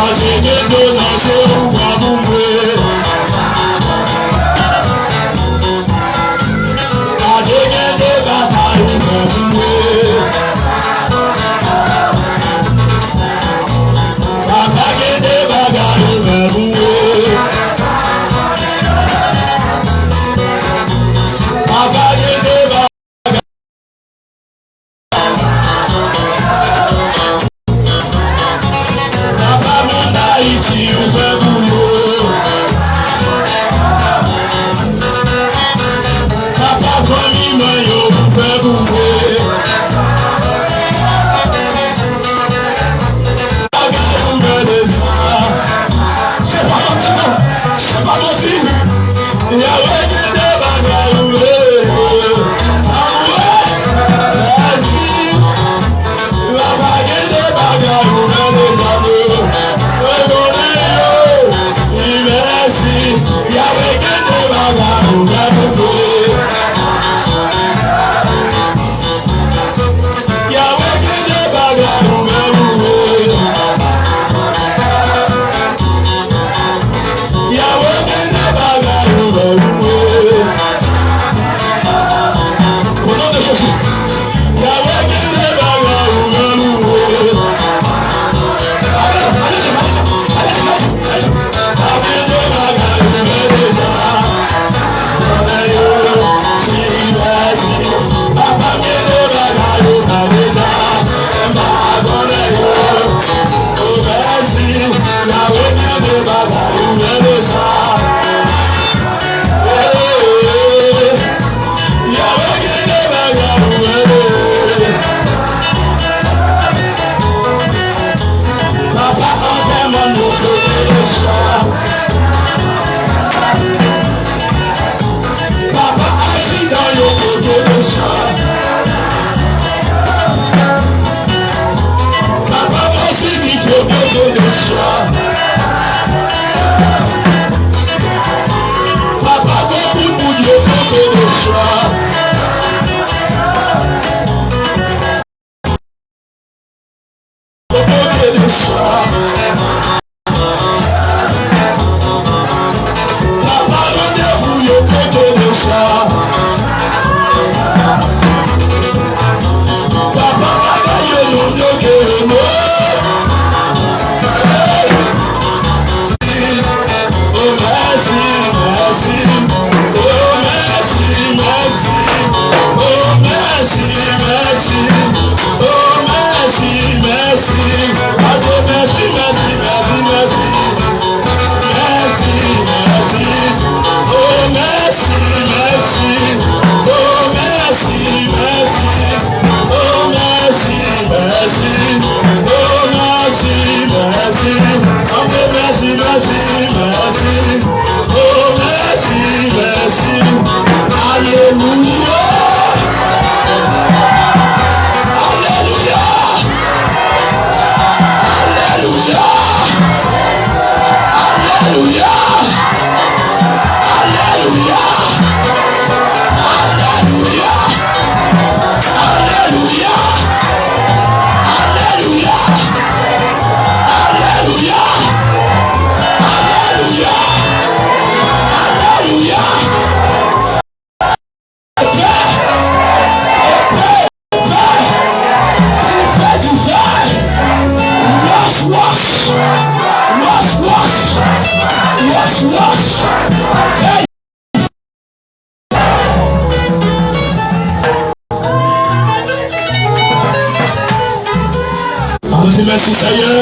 Adje, gen de nan je ou pran pou mwen. Adje, gen de batay ou pran pou mwen. Papa, gen de bagay ou fè pou mwen. Papa, gen de bagay. Papa, moun Ayiti ou fè pou Anpil mèsi, mèsi, mèsi. Oh, mèsi, mèsi. Alelouya. Alelouya. Alelouya. Alelouya. Alelouya. Alelouya. Alelouya. Alelouya. Alelouya. Alelouya. Alelouya. Epè, epè, epè. Dife, dife. Wòch, wòch. Wòch, wòch. Wòch, wòch. Hey. Aplodi, mèsi, Senyè.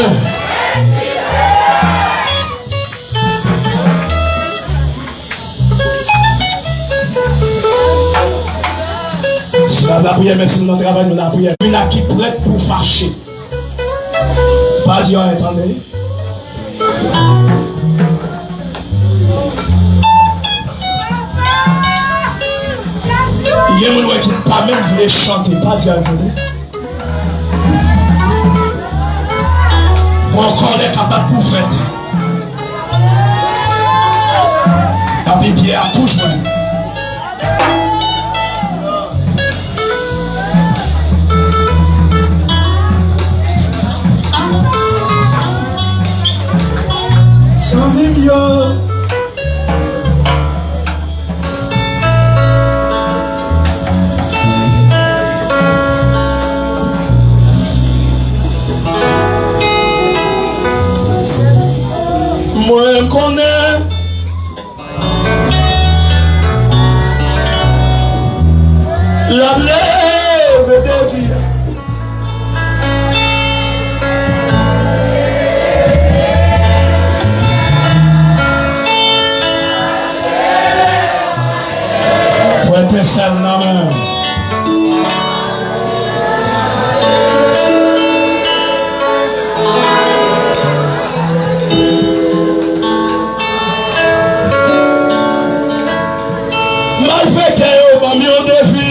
Si n ap lapriyè, menm si nou nan travay, nou lapriyè. Moun la ki prèt pou fache. Pa di anyen, tande. Gen moun wè ki pa menm vle chante, pa di anyen, tande. Gon kòlè k ap bat pou frèt. Epi pyè a tou jwenn. Zanmi m yo. Mwen konnen l ap leve defi a. Fè etensèl nan men. Malfektè yo ban m yon defi.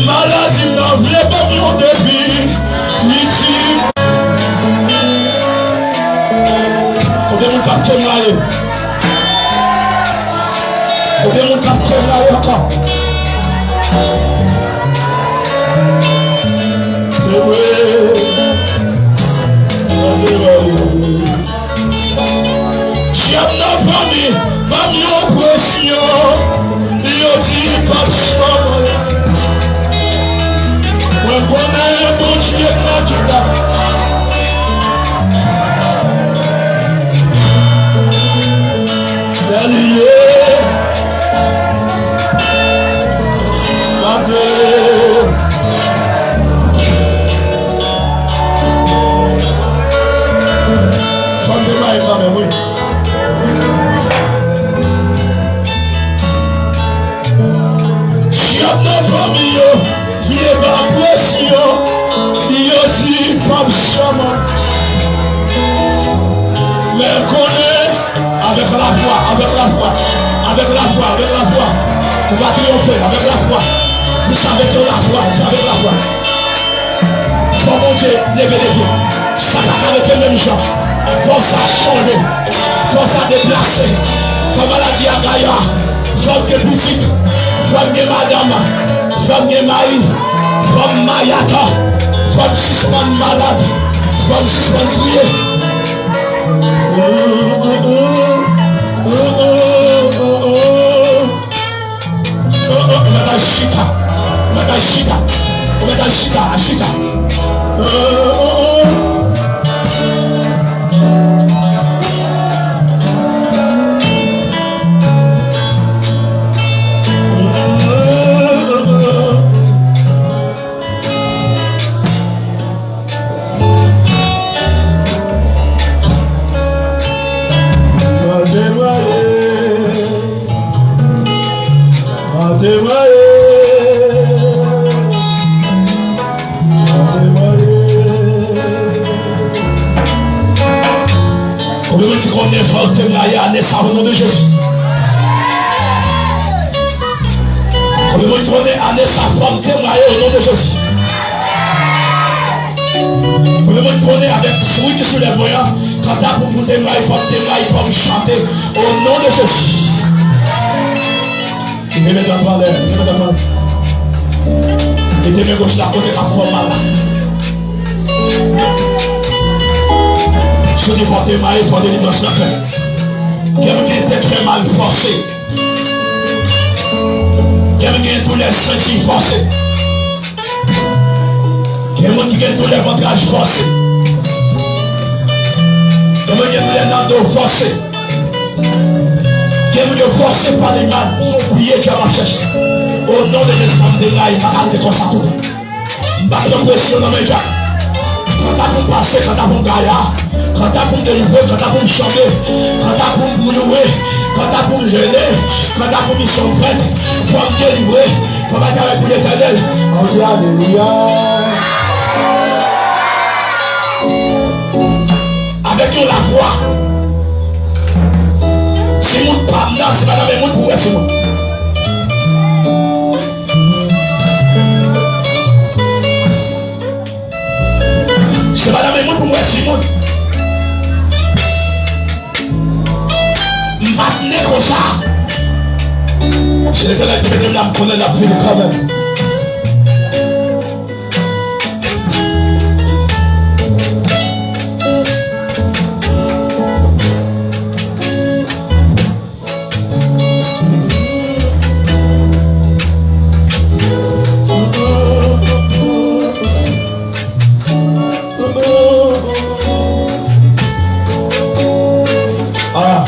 Maladi m nan vle ban m yon defi. Li di, konbyen moun k ap temwaye? Konbyen moun k ap temwaye ankò? Se vre. Dyab nan fanmi, ban m yon presyon. Yo di p ap chanm. Mwen konnen Bondye pa ki la. Bèl ye. Mande. Fò m te maye kanmenm, wi. Dyab nan fanmi yo vle ba presyon, yo di p ap janm. Men konnen, avèk lafwa, avèk lafwa, avèk lafwa, avèk lafwa, nou va triyonfe avèk lafwa. Plis avèk yon lafwa, plis avèk lafwa. Fò Bondye leve defi. Sa pa ka rete menm jan. Fò sa chanje. Fò sa deplase. Fò maladi a gaye. Fò m gen pitit. Fò m gen madanm. Fò m gen mari. Fò m mayat. Fò m sispann malad. Fò m sispann kriye. Oh, oh, oh. Oh, oh, oh, oh. Bagay chita. Ou mèt al chita. Ou mèt al chita, al chita. Oh, oh, oh. Mwen temwaye. Mwen temwaye. Mwen temwaye. Konbyen moun ki konnen fò w temwaye ane sa o non de Jezi? Konbyen moun ki konnen ane sa fò m temwaye o non de Jezi? Konbyen moun ki konnen avèk souri ki sou lèv mwen an, kanta pou m temwaye, fò m temwaye, fò m chante o non de Jezi? Leve dwat ou anlè, leve dwat ou anlè. Mete men goch la kote k ap fè w mal la. Si w di fò w temwaye, fò delivrans lan fèt. Gen moun gen tèt fè mal fòse. Gen moun gen doulè senti fòse. Gen moun ki gen doulè vantray fòse. Gen moun gen doulè nan do fòse. Gen moun yo fòse pale mal. Se yon pye djab ap chèche. O non de Jezi, pa m deraye, m pa ka rete konsa toutan. M pa pran presyon nan men djab. Kanta pou m pase, kanta pou m gaya, kanta pou m delivre, kanta pou m chante, kanta pou m bouyoure, kanta pou m jene, kanta pou misyon m fèt, fò m delivre, fò m al travay pou Letènèl. Ann di alelouya. Avèk yon lavwa. Timoun pa m nan, se pa nan men moun pou w wè timoun. Se pa nan men moun pou m wè timoun. M pa t ne konsa. Se Letènèl ki mete m la, m konnen l ap vini kanmenm. Ah.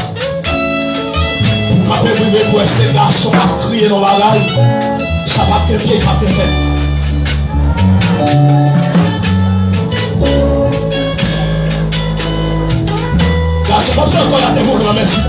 M ap rive pou wè se gason k ap kriye nan bagay. Sa p ap gen pye, p ap gen tèt. Gason p ap fè ankò, y ap devlope nan mèsi.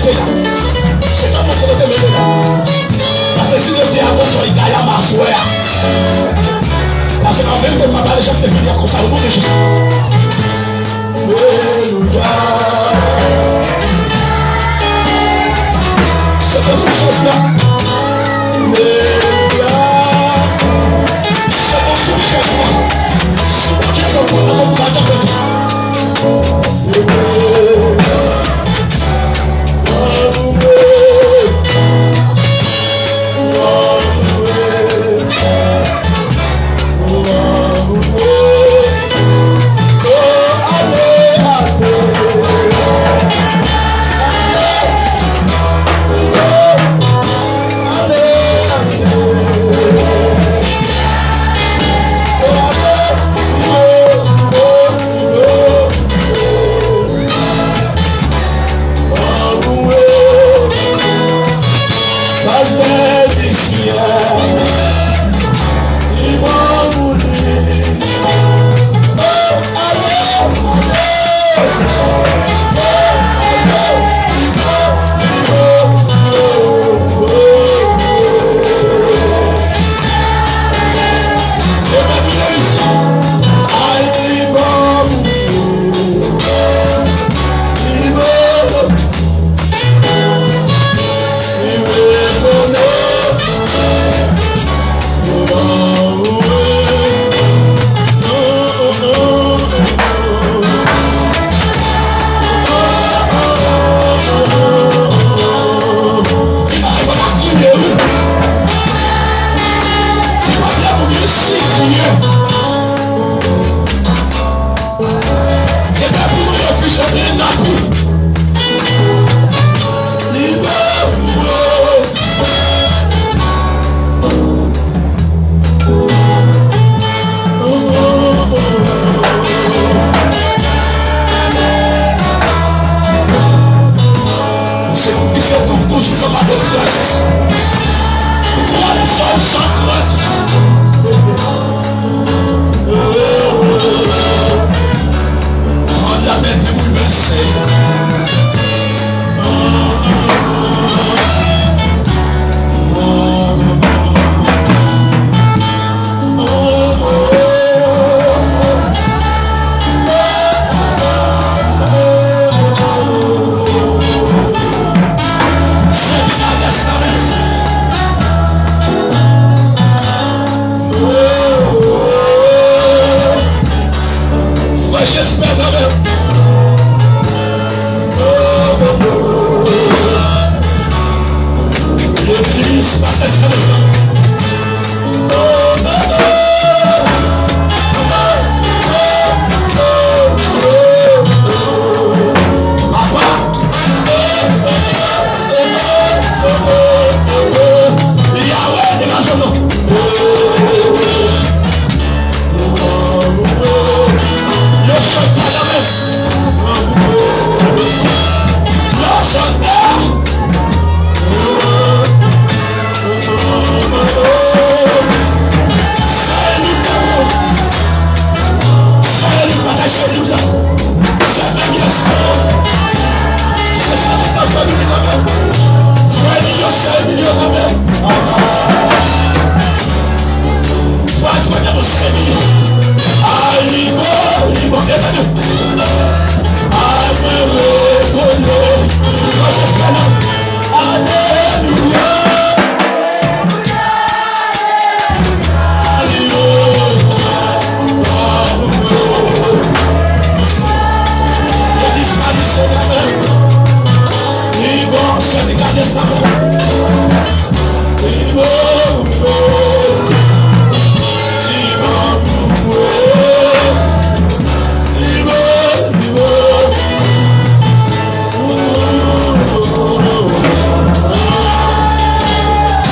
Se nan mwen kote te mete la. Paske si Bondye a konprann li ta yama aswè a. Paske an verite, m pa pale jan m te fini a konsa, o non de Jezi. Alelouya. Se te sou chans la. Alelouya. Se te sou chans la. Si Bondye konprann, konprann, konprann. Pastè Lucien, li bon pou li. Se pou ki se toujou nan malefrans. Ou pran sòl san krent. An la mete boulvèse. Frè Jespè kanmenm. Legliz, pastè Fènè. Papa. Yahweh, degaje w non. Yo chante la men. Yo chante. Sa e li, sa e li, pataje li la. Sèl Bondye espere. Se sa nou ta fè nou kanmenm. Frè li yo, sè li yo kanmenm. Frè, frè, nan sè li yo. Ay, li bon, li bon. E tande. Ay, mwen rekonnen. Li bon jiska la. Alelouya.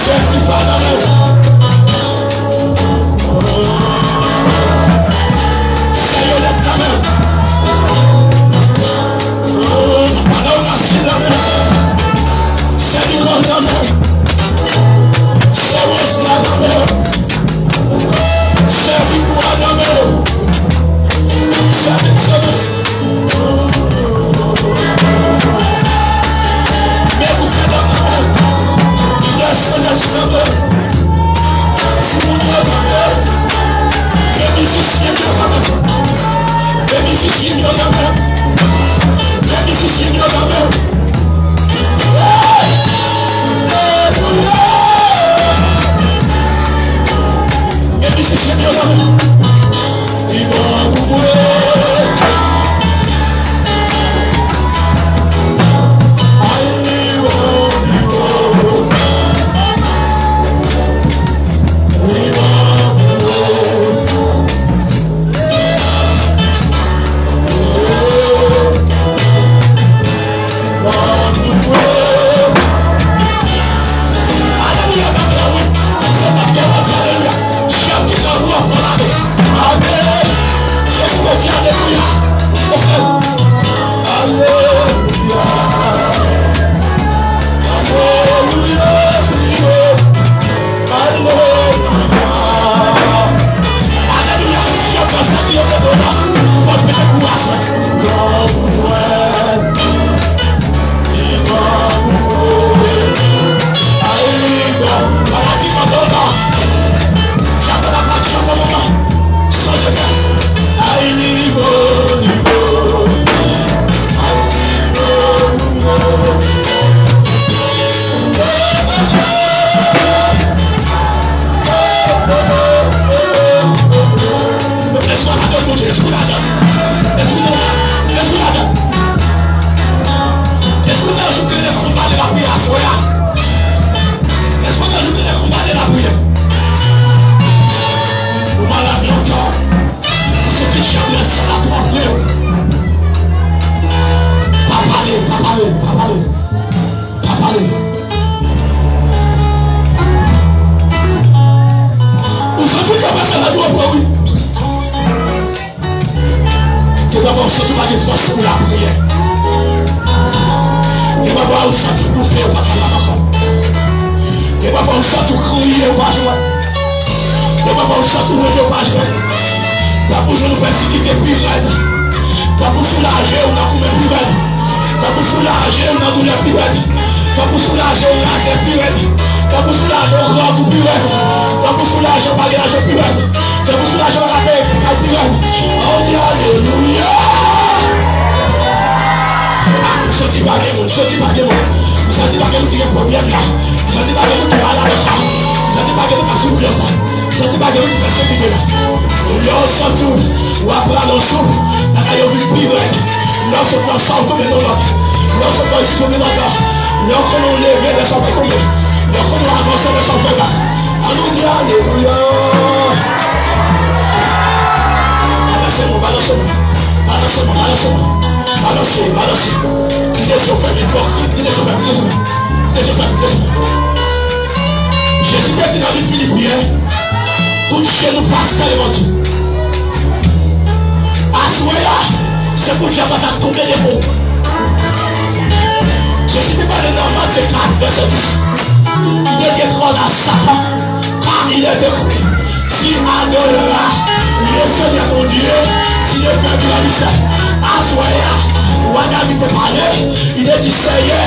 Sè Tifa nan men w. Sè Yolèt nan men w. Pandan w nan syen nan men w. Sè Nikòl nan men w. Ou rive, ou pa jwenn. Depi w santi w rete, ou pa jwenn. Tankou jou nou pèsikite pi rèd. Tankou soulaje w nan goumen pi rèd. Tankou soulaje w nan doulè pi rèd. Tankou soulaje w raze pi rèd. Tankou soulaje w rant ou pi rèd. Tankou soulaje w pa gen lajan pi rèd. Tankou soulaje w pa ka peye kay pi rèd. An, w di alelouya. Ah, m santi pa gen moun, m santi pa gen moun. M santi pa gen moun ki gen pwoblèm la. M santi pa gen moun ki malad la. M santi pa gen moun k ap soufri la. M santi pa gen moun ki pèsekite la. Lè w santi w, w ap rale yon souf, bagay yo vin pi rèd. Lè w sot nan sa, w tonbe nan lòt. Lè w sot nan isit, w tonbe nan sa. Lè w konnen w leve, lè sa w fè tonbe. Lè w konnen w avanse, lè sa w fè ba. An nou di alelouya. Balanse non, balanse non. Balanse non, balanse non. Balanse, balanse. Kite je w fèmen, ipokrit. Kite je w fèmen, kite je w fèmen. Kite je w fèmen, kite je w fèmen. Jezi te di nan liv Filipyen, tout je nou pase devan Dye. Aswè a, se pou djab la sa tonbe devan w. Jezi te pale nan Matye kat, vèsè dis. Li te di, trône à Satan. Car il est écrit, tu adoreras le Seigneur ton Dieu, tu le serviras. Aswè a, wa David te pale, li te di, Seyè,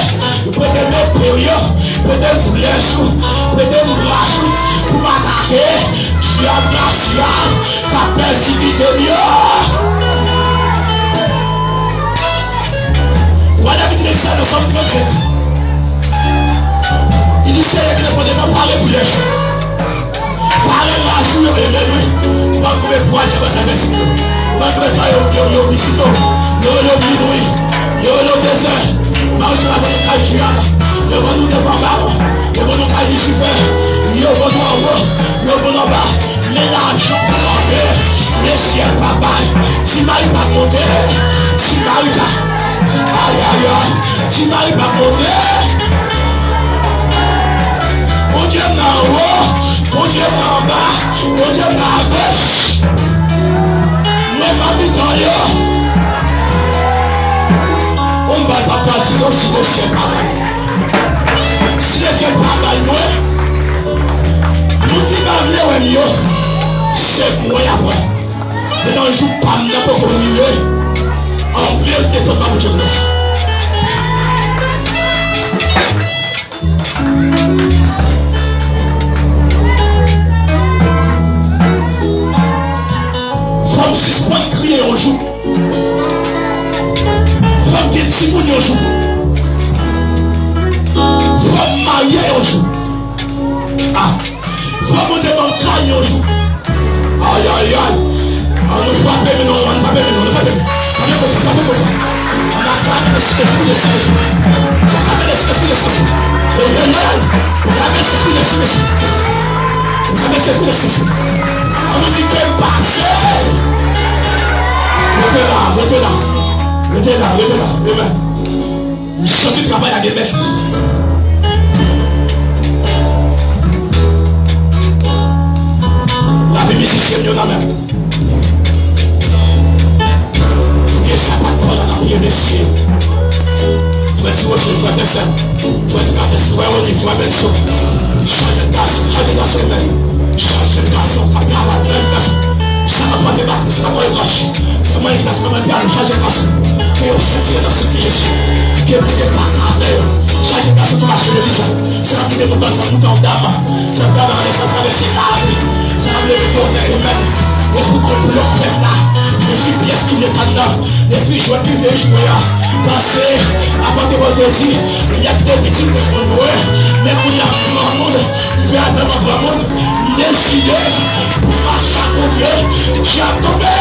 prete m epe w yo, prete m flèch ou, prete m rach ou, pou m atake djab la, djab k ap pèsekite m yo. Wa David te di sa nan Sòm trannsenk. Li di, Seyè ki te mande nan pale flèch ou. Pale rach ou yo, amen, wi. Ou p ap twouve fwa djab la sa pèsekite w. Ou p ap twouve fwa yo, yo, yo vizite w. Yo rele w minwi. Yo rele w dezè. Ou pa retire avè w kay djab. Yo vann ou devan bab. Yo vann ou kay Lisifè. Yo vann ou anwo. Yo vann ou anba. Men lajan pa kanpe. Men syèl pa bay. Ti mari pa monte. Ti mari pa Ayayay, ti mari pa monte. Bondye m nan anwo, Bondye m nan anba, Bondye m nan agoch. Mwen pa mitan yo. Bon, m bay papa di nou si lesyèl pa bay. Si lesyèl pa bay mwen, moun ki pa vle wè m yo, se mwen y ap wè. Depi jou pa m nan poko rive, an verite, fòk pa Bondye nou. Fò m sispann kriye yon jou. Fò m gen timoun yon jou. Fò m marye yon jou. Ah. Fò Bondye ban m kay yon jou. Ayayay. An nou frape men non, an nou frape men non, an nou frape men. Frape konsa, frape konsa. An nou frape lespri de sansi. Frape lespri de sansi. Ayayay. Frape lespri de sansi. Frape lespri de sansi. An nou di ke m pase. Rete la, rete la. Rete la, rete la. Amen. M santi travay la gen mèt li. Lavi mizisyen m yo nan men m. Fouye sapat kò la nan pye mesye. Frè Ti Woche, frè Dèsèl, frè Ti Kabès, frè Roni, frè Benson. Chanje gason, chanje gason men. Chanje gason k ap travay, chanje gason. Sa k ap frape batri, sa k ap manje rach. Sa mwen, sa mwen, pale, chaje gason. Ke yo soti nan senti Jezi. Ke Bondye pase avè yo. Chaje gason tou mache legliz la. Sa ap kite nou bann fanm nou tankou dam. Sa ap travèse, sa ap travèse lavi. Sa ap leve bonè, amen. Lespri konplo k fèt la. Lespri pyès ki vle anndan. Lespri jwèt ki vle jwe a. Panse, apot Pòl te di, y ap de pitit mwen konn mwen. Men kounye a, granmoun, m fè afè mwen granmoun. M deside pou m mache ak Bondye, dyab tonbe.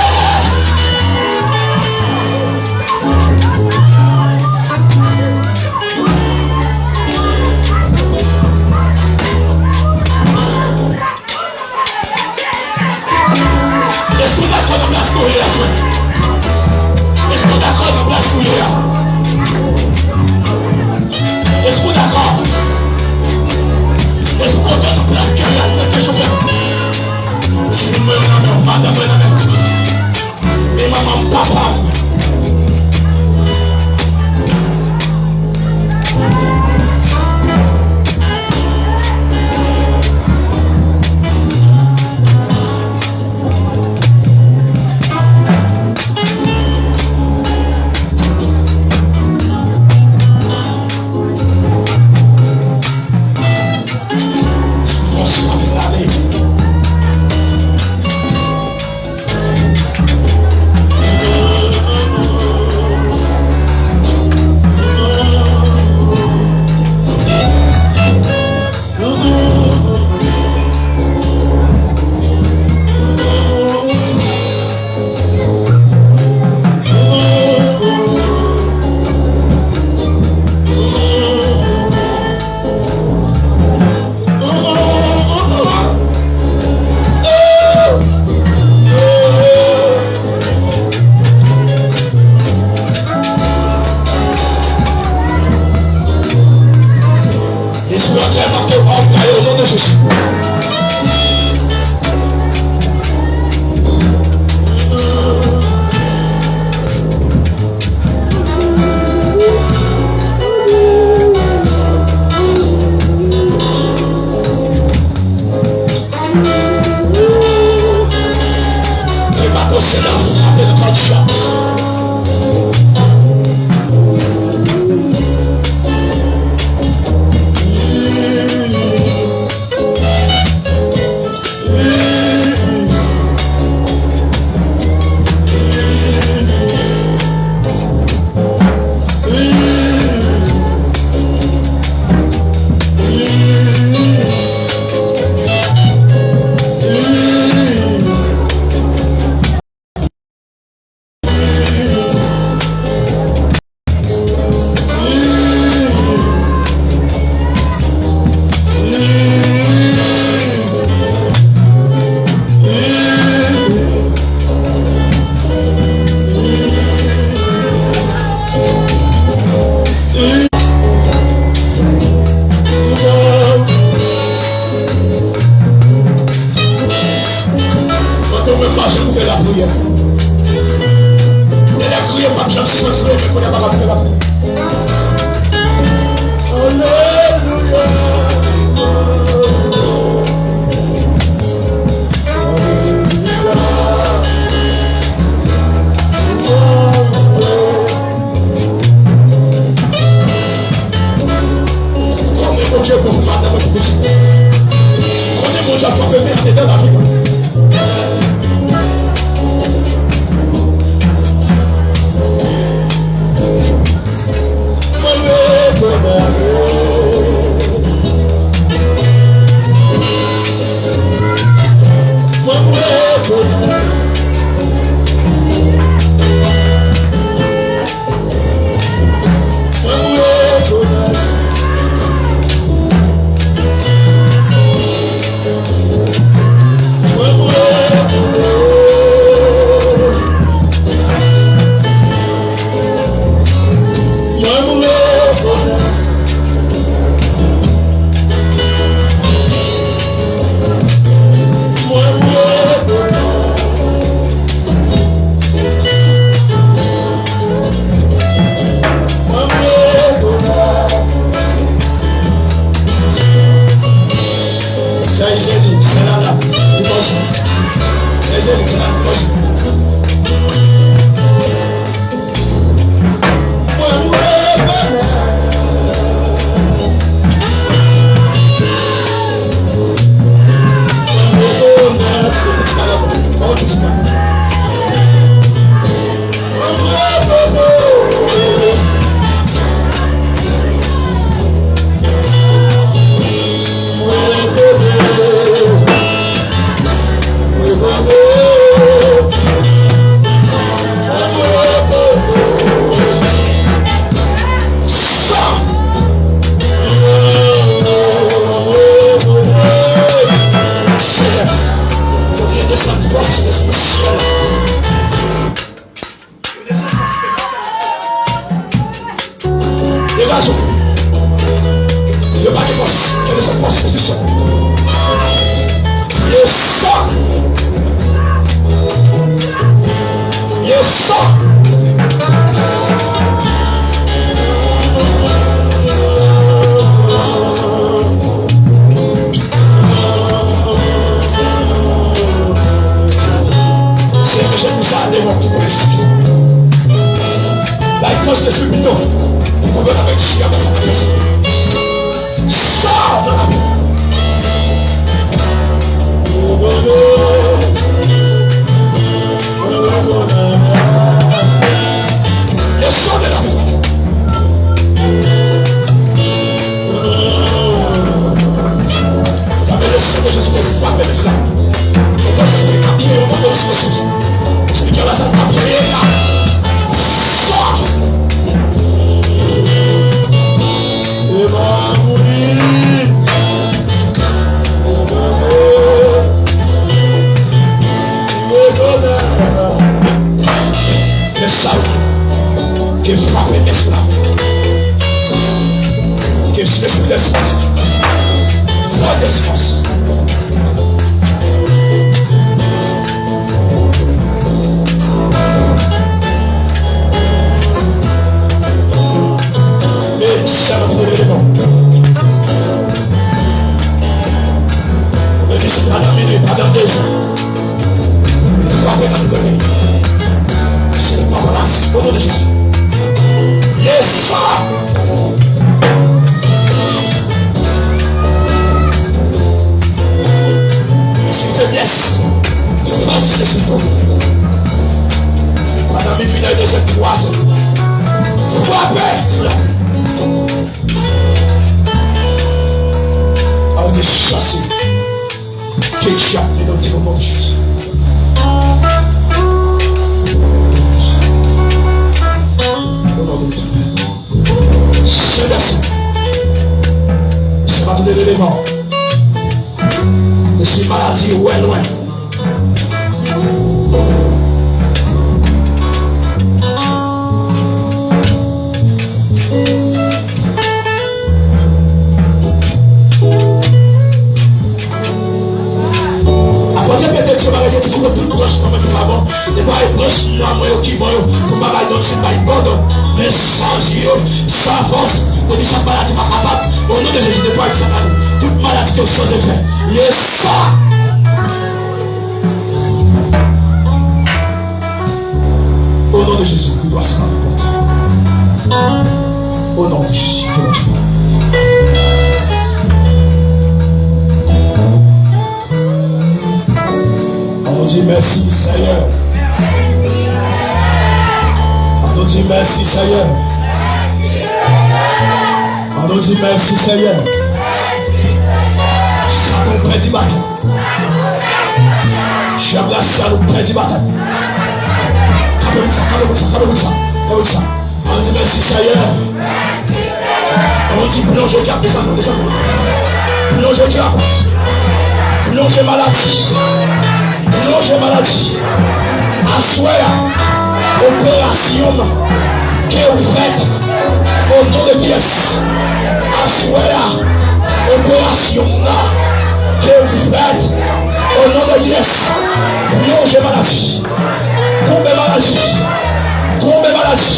Èske w dakò nan plas ke w ye a, frè? Èske w dakò nan plas ou ye a? Èske w dakò? Èske w kontan nan plas ke w ye a, frè ke chofè? Si moun mwen nan men w, madanm mwen nan men w. Yo pa gen fòs. Yo bezwen fòs espesyan. Yes, sir. Yes, sir. Senyè, se pou sa devan ki prèske. Bay fòs Lespri pito. Pou konbat avèk chya sa prèske. Sa nan lavi. Descendez la. Fè le sang de Jésus te frape le sang. Fè le sang de Jésus te frape le sang. Espirityèl la, sa t ap fè la. Sa. E pa mouri. E pa mouri. Ke sa ke frape mès la. Ke lespri de fòs. Fòs de fòs. E sa va tou leve. Ou di si pa nan minit, pa nan de jou. Frape nan kreve. Se pa plas. O non de Jezi. Yes, sir. Espri feblès. Fòs Lespri. Pandan minui, de zè, twa zè. Frape sou la. Aw te chase. Ke dyab li nan non de Jezi. O non de Jezi. Seyè, se pa tou de devan. Lespri maladi, wè lwen. Apre te pete ti bagay, te ti koupe tout branch nan men ki pa bon. E pa e branch nwa mwen yo ki bon yo. Pou bagay non si bay bon don. Men sans yo, san fòs. Depi sa maladi pa kapab. O non de Jezi, depi sa maladi. Tout maladi ke w sanze fè. Ye sa. O non de Jezi, ou dwa se pa pòt. O non de Jezi, ke Bondye. An nou di mèsi, Senyè. An nou di mèsi, Senyè. An nou di mèsi, Senyè. Satan pèdi batay. Dyab la, Satan pèdi batay. Kanpe pou sa, kanpe pou sa, kanpe pou sa, kanpe pou sa. An di mèsi, Senyè. An di plonje dyab, desann, desann. Plonje dyab. Plonje maladi. Plonje maladi. Aswè a, operasyon ke w fèt o non de Jezi. Aswè a, operasyon nan ke w fèt o non de Jezi. Plonje maladi. Tonbe maladi. Tonbe maladi.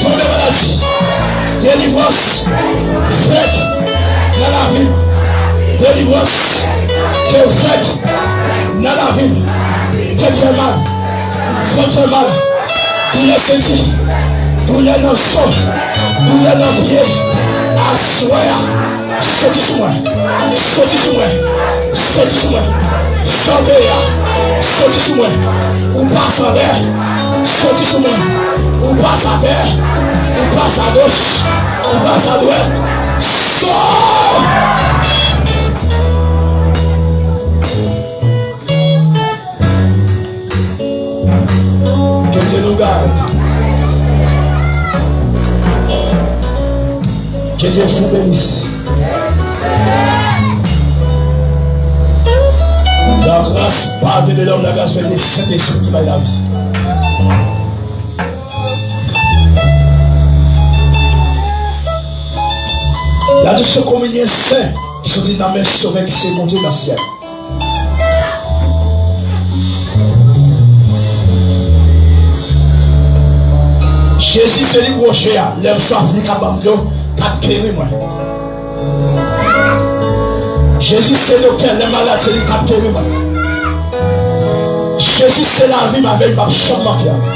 Tonbe maladi. Delivrans fèt nan lavi m. Delivrans ke w fèt nan lavi m. Tèt fè mal. Vant fè mal. Doulè senti. Doulè nan zo. Doulè nan pye. Aswè a. Soti sou mwen. Soti sou mwen. Soti sou mwen. Chante a. Soti sou mwen. Ou pase anlè. Soti sou mwen. Ou pase atè. Ou pase agoch. Ou pase adwèt. Soti! Que Dieu nous garde. Que Dieu vous bénisse. La grâce pardonne l'homme, la grâce fait le Saint-Esprit qui va la vie. Gade se kominyen sen ki soti nan men Sovè ki se Bondye nan syèl. Jezi se li woche a, lè m swaf li ka ban m dlo, k ap geri mwen. Jezi se doktè, lè m malad se li k ap geri mwen. Jezi se lavi m, avè l m p ap janm manke anyen.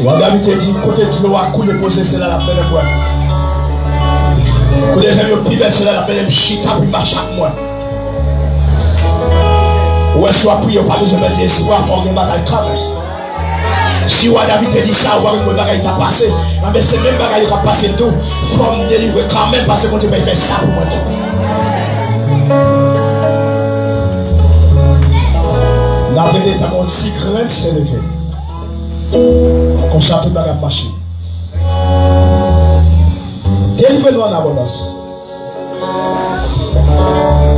Wa David te di, kote dlo a koule poze, se la l ap mennen m bwè. Kote zèb yo pi bèl, se la l ap mennen m chita pou mache ak mwen. Ou wè, si w ap priye, ou pa bezwen pèdi espwa, fò w gen bagay kanmenm. Si wa David te di sa, ou pa konn bagay t ap pase. Anben, se menm bagay yo k ap pase tou. Fò m delivre kanmenm, paske Bondye pral fè sa pou mwen tou. N ap rete tankou yon ti grenn sèl leve. Konsa tout bagay ap mache. Delivre nou an abondans.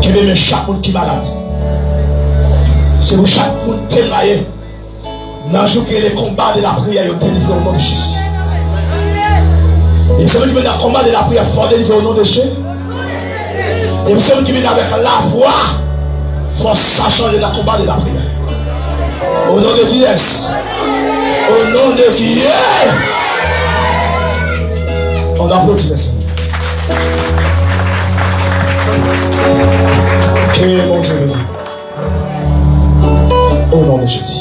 Kenbe men chak moun ki malad. Se pou chak moun temwaye. Nan jou ki rele konba de lapriyè, yo delivre o non de Jezi. E se moun ki vin nan konba de lapriyè, fò delivre o non de Jezi. E se moun ki vin avèk lafwa, fò sa chanje nan konba de lapriyè. O non de kiyès? O non de kiyès? On aplodi le Seigneur. Ke Bondye beni. O non de Jezi.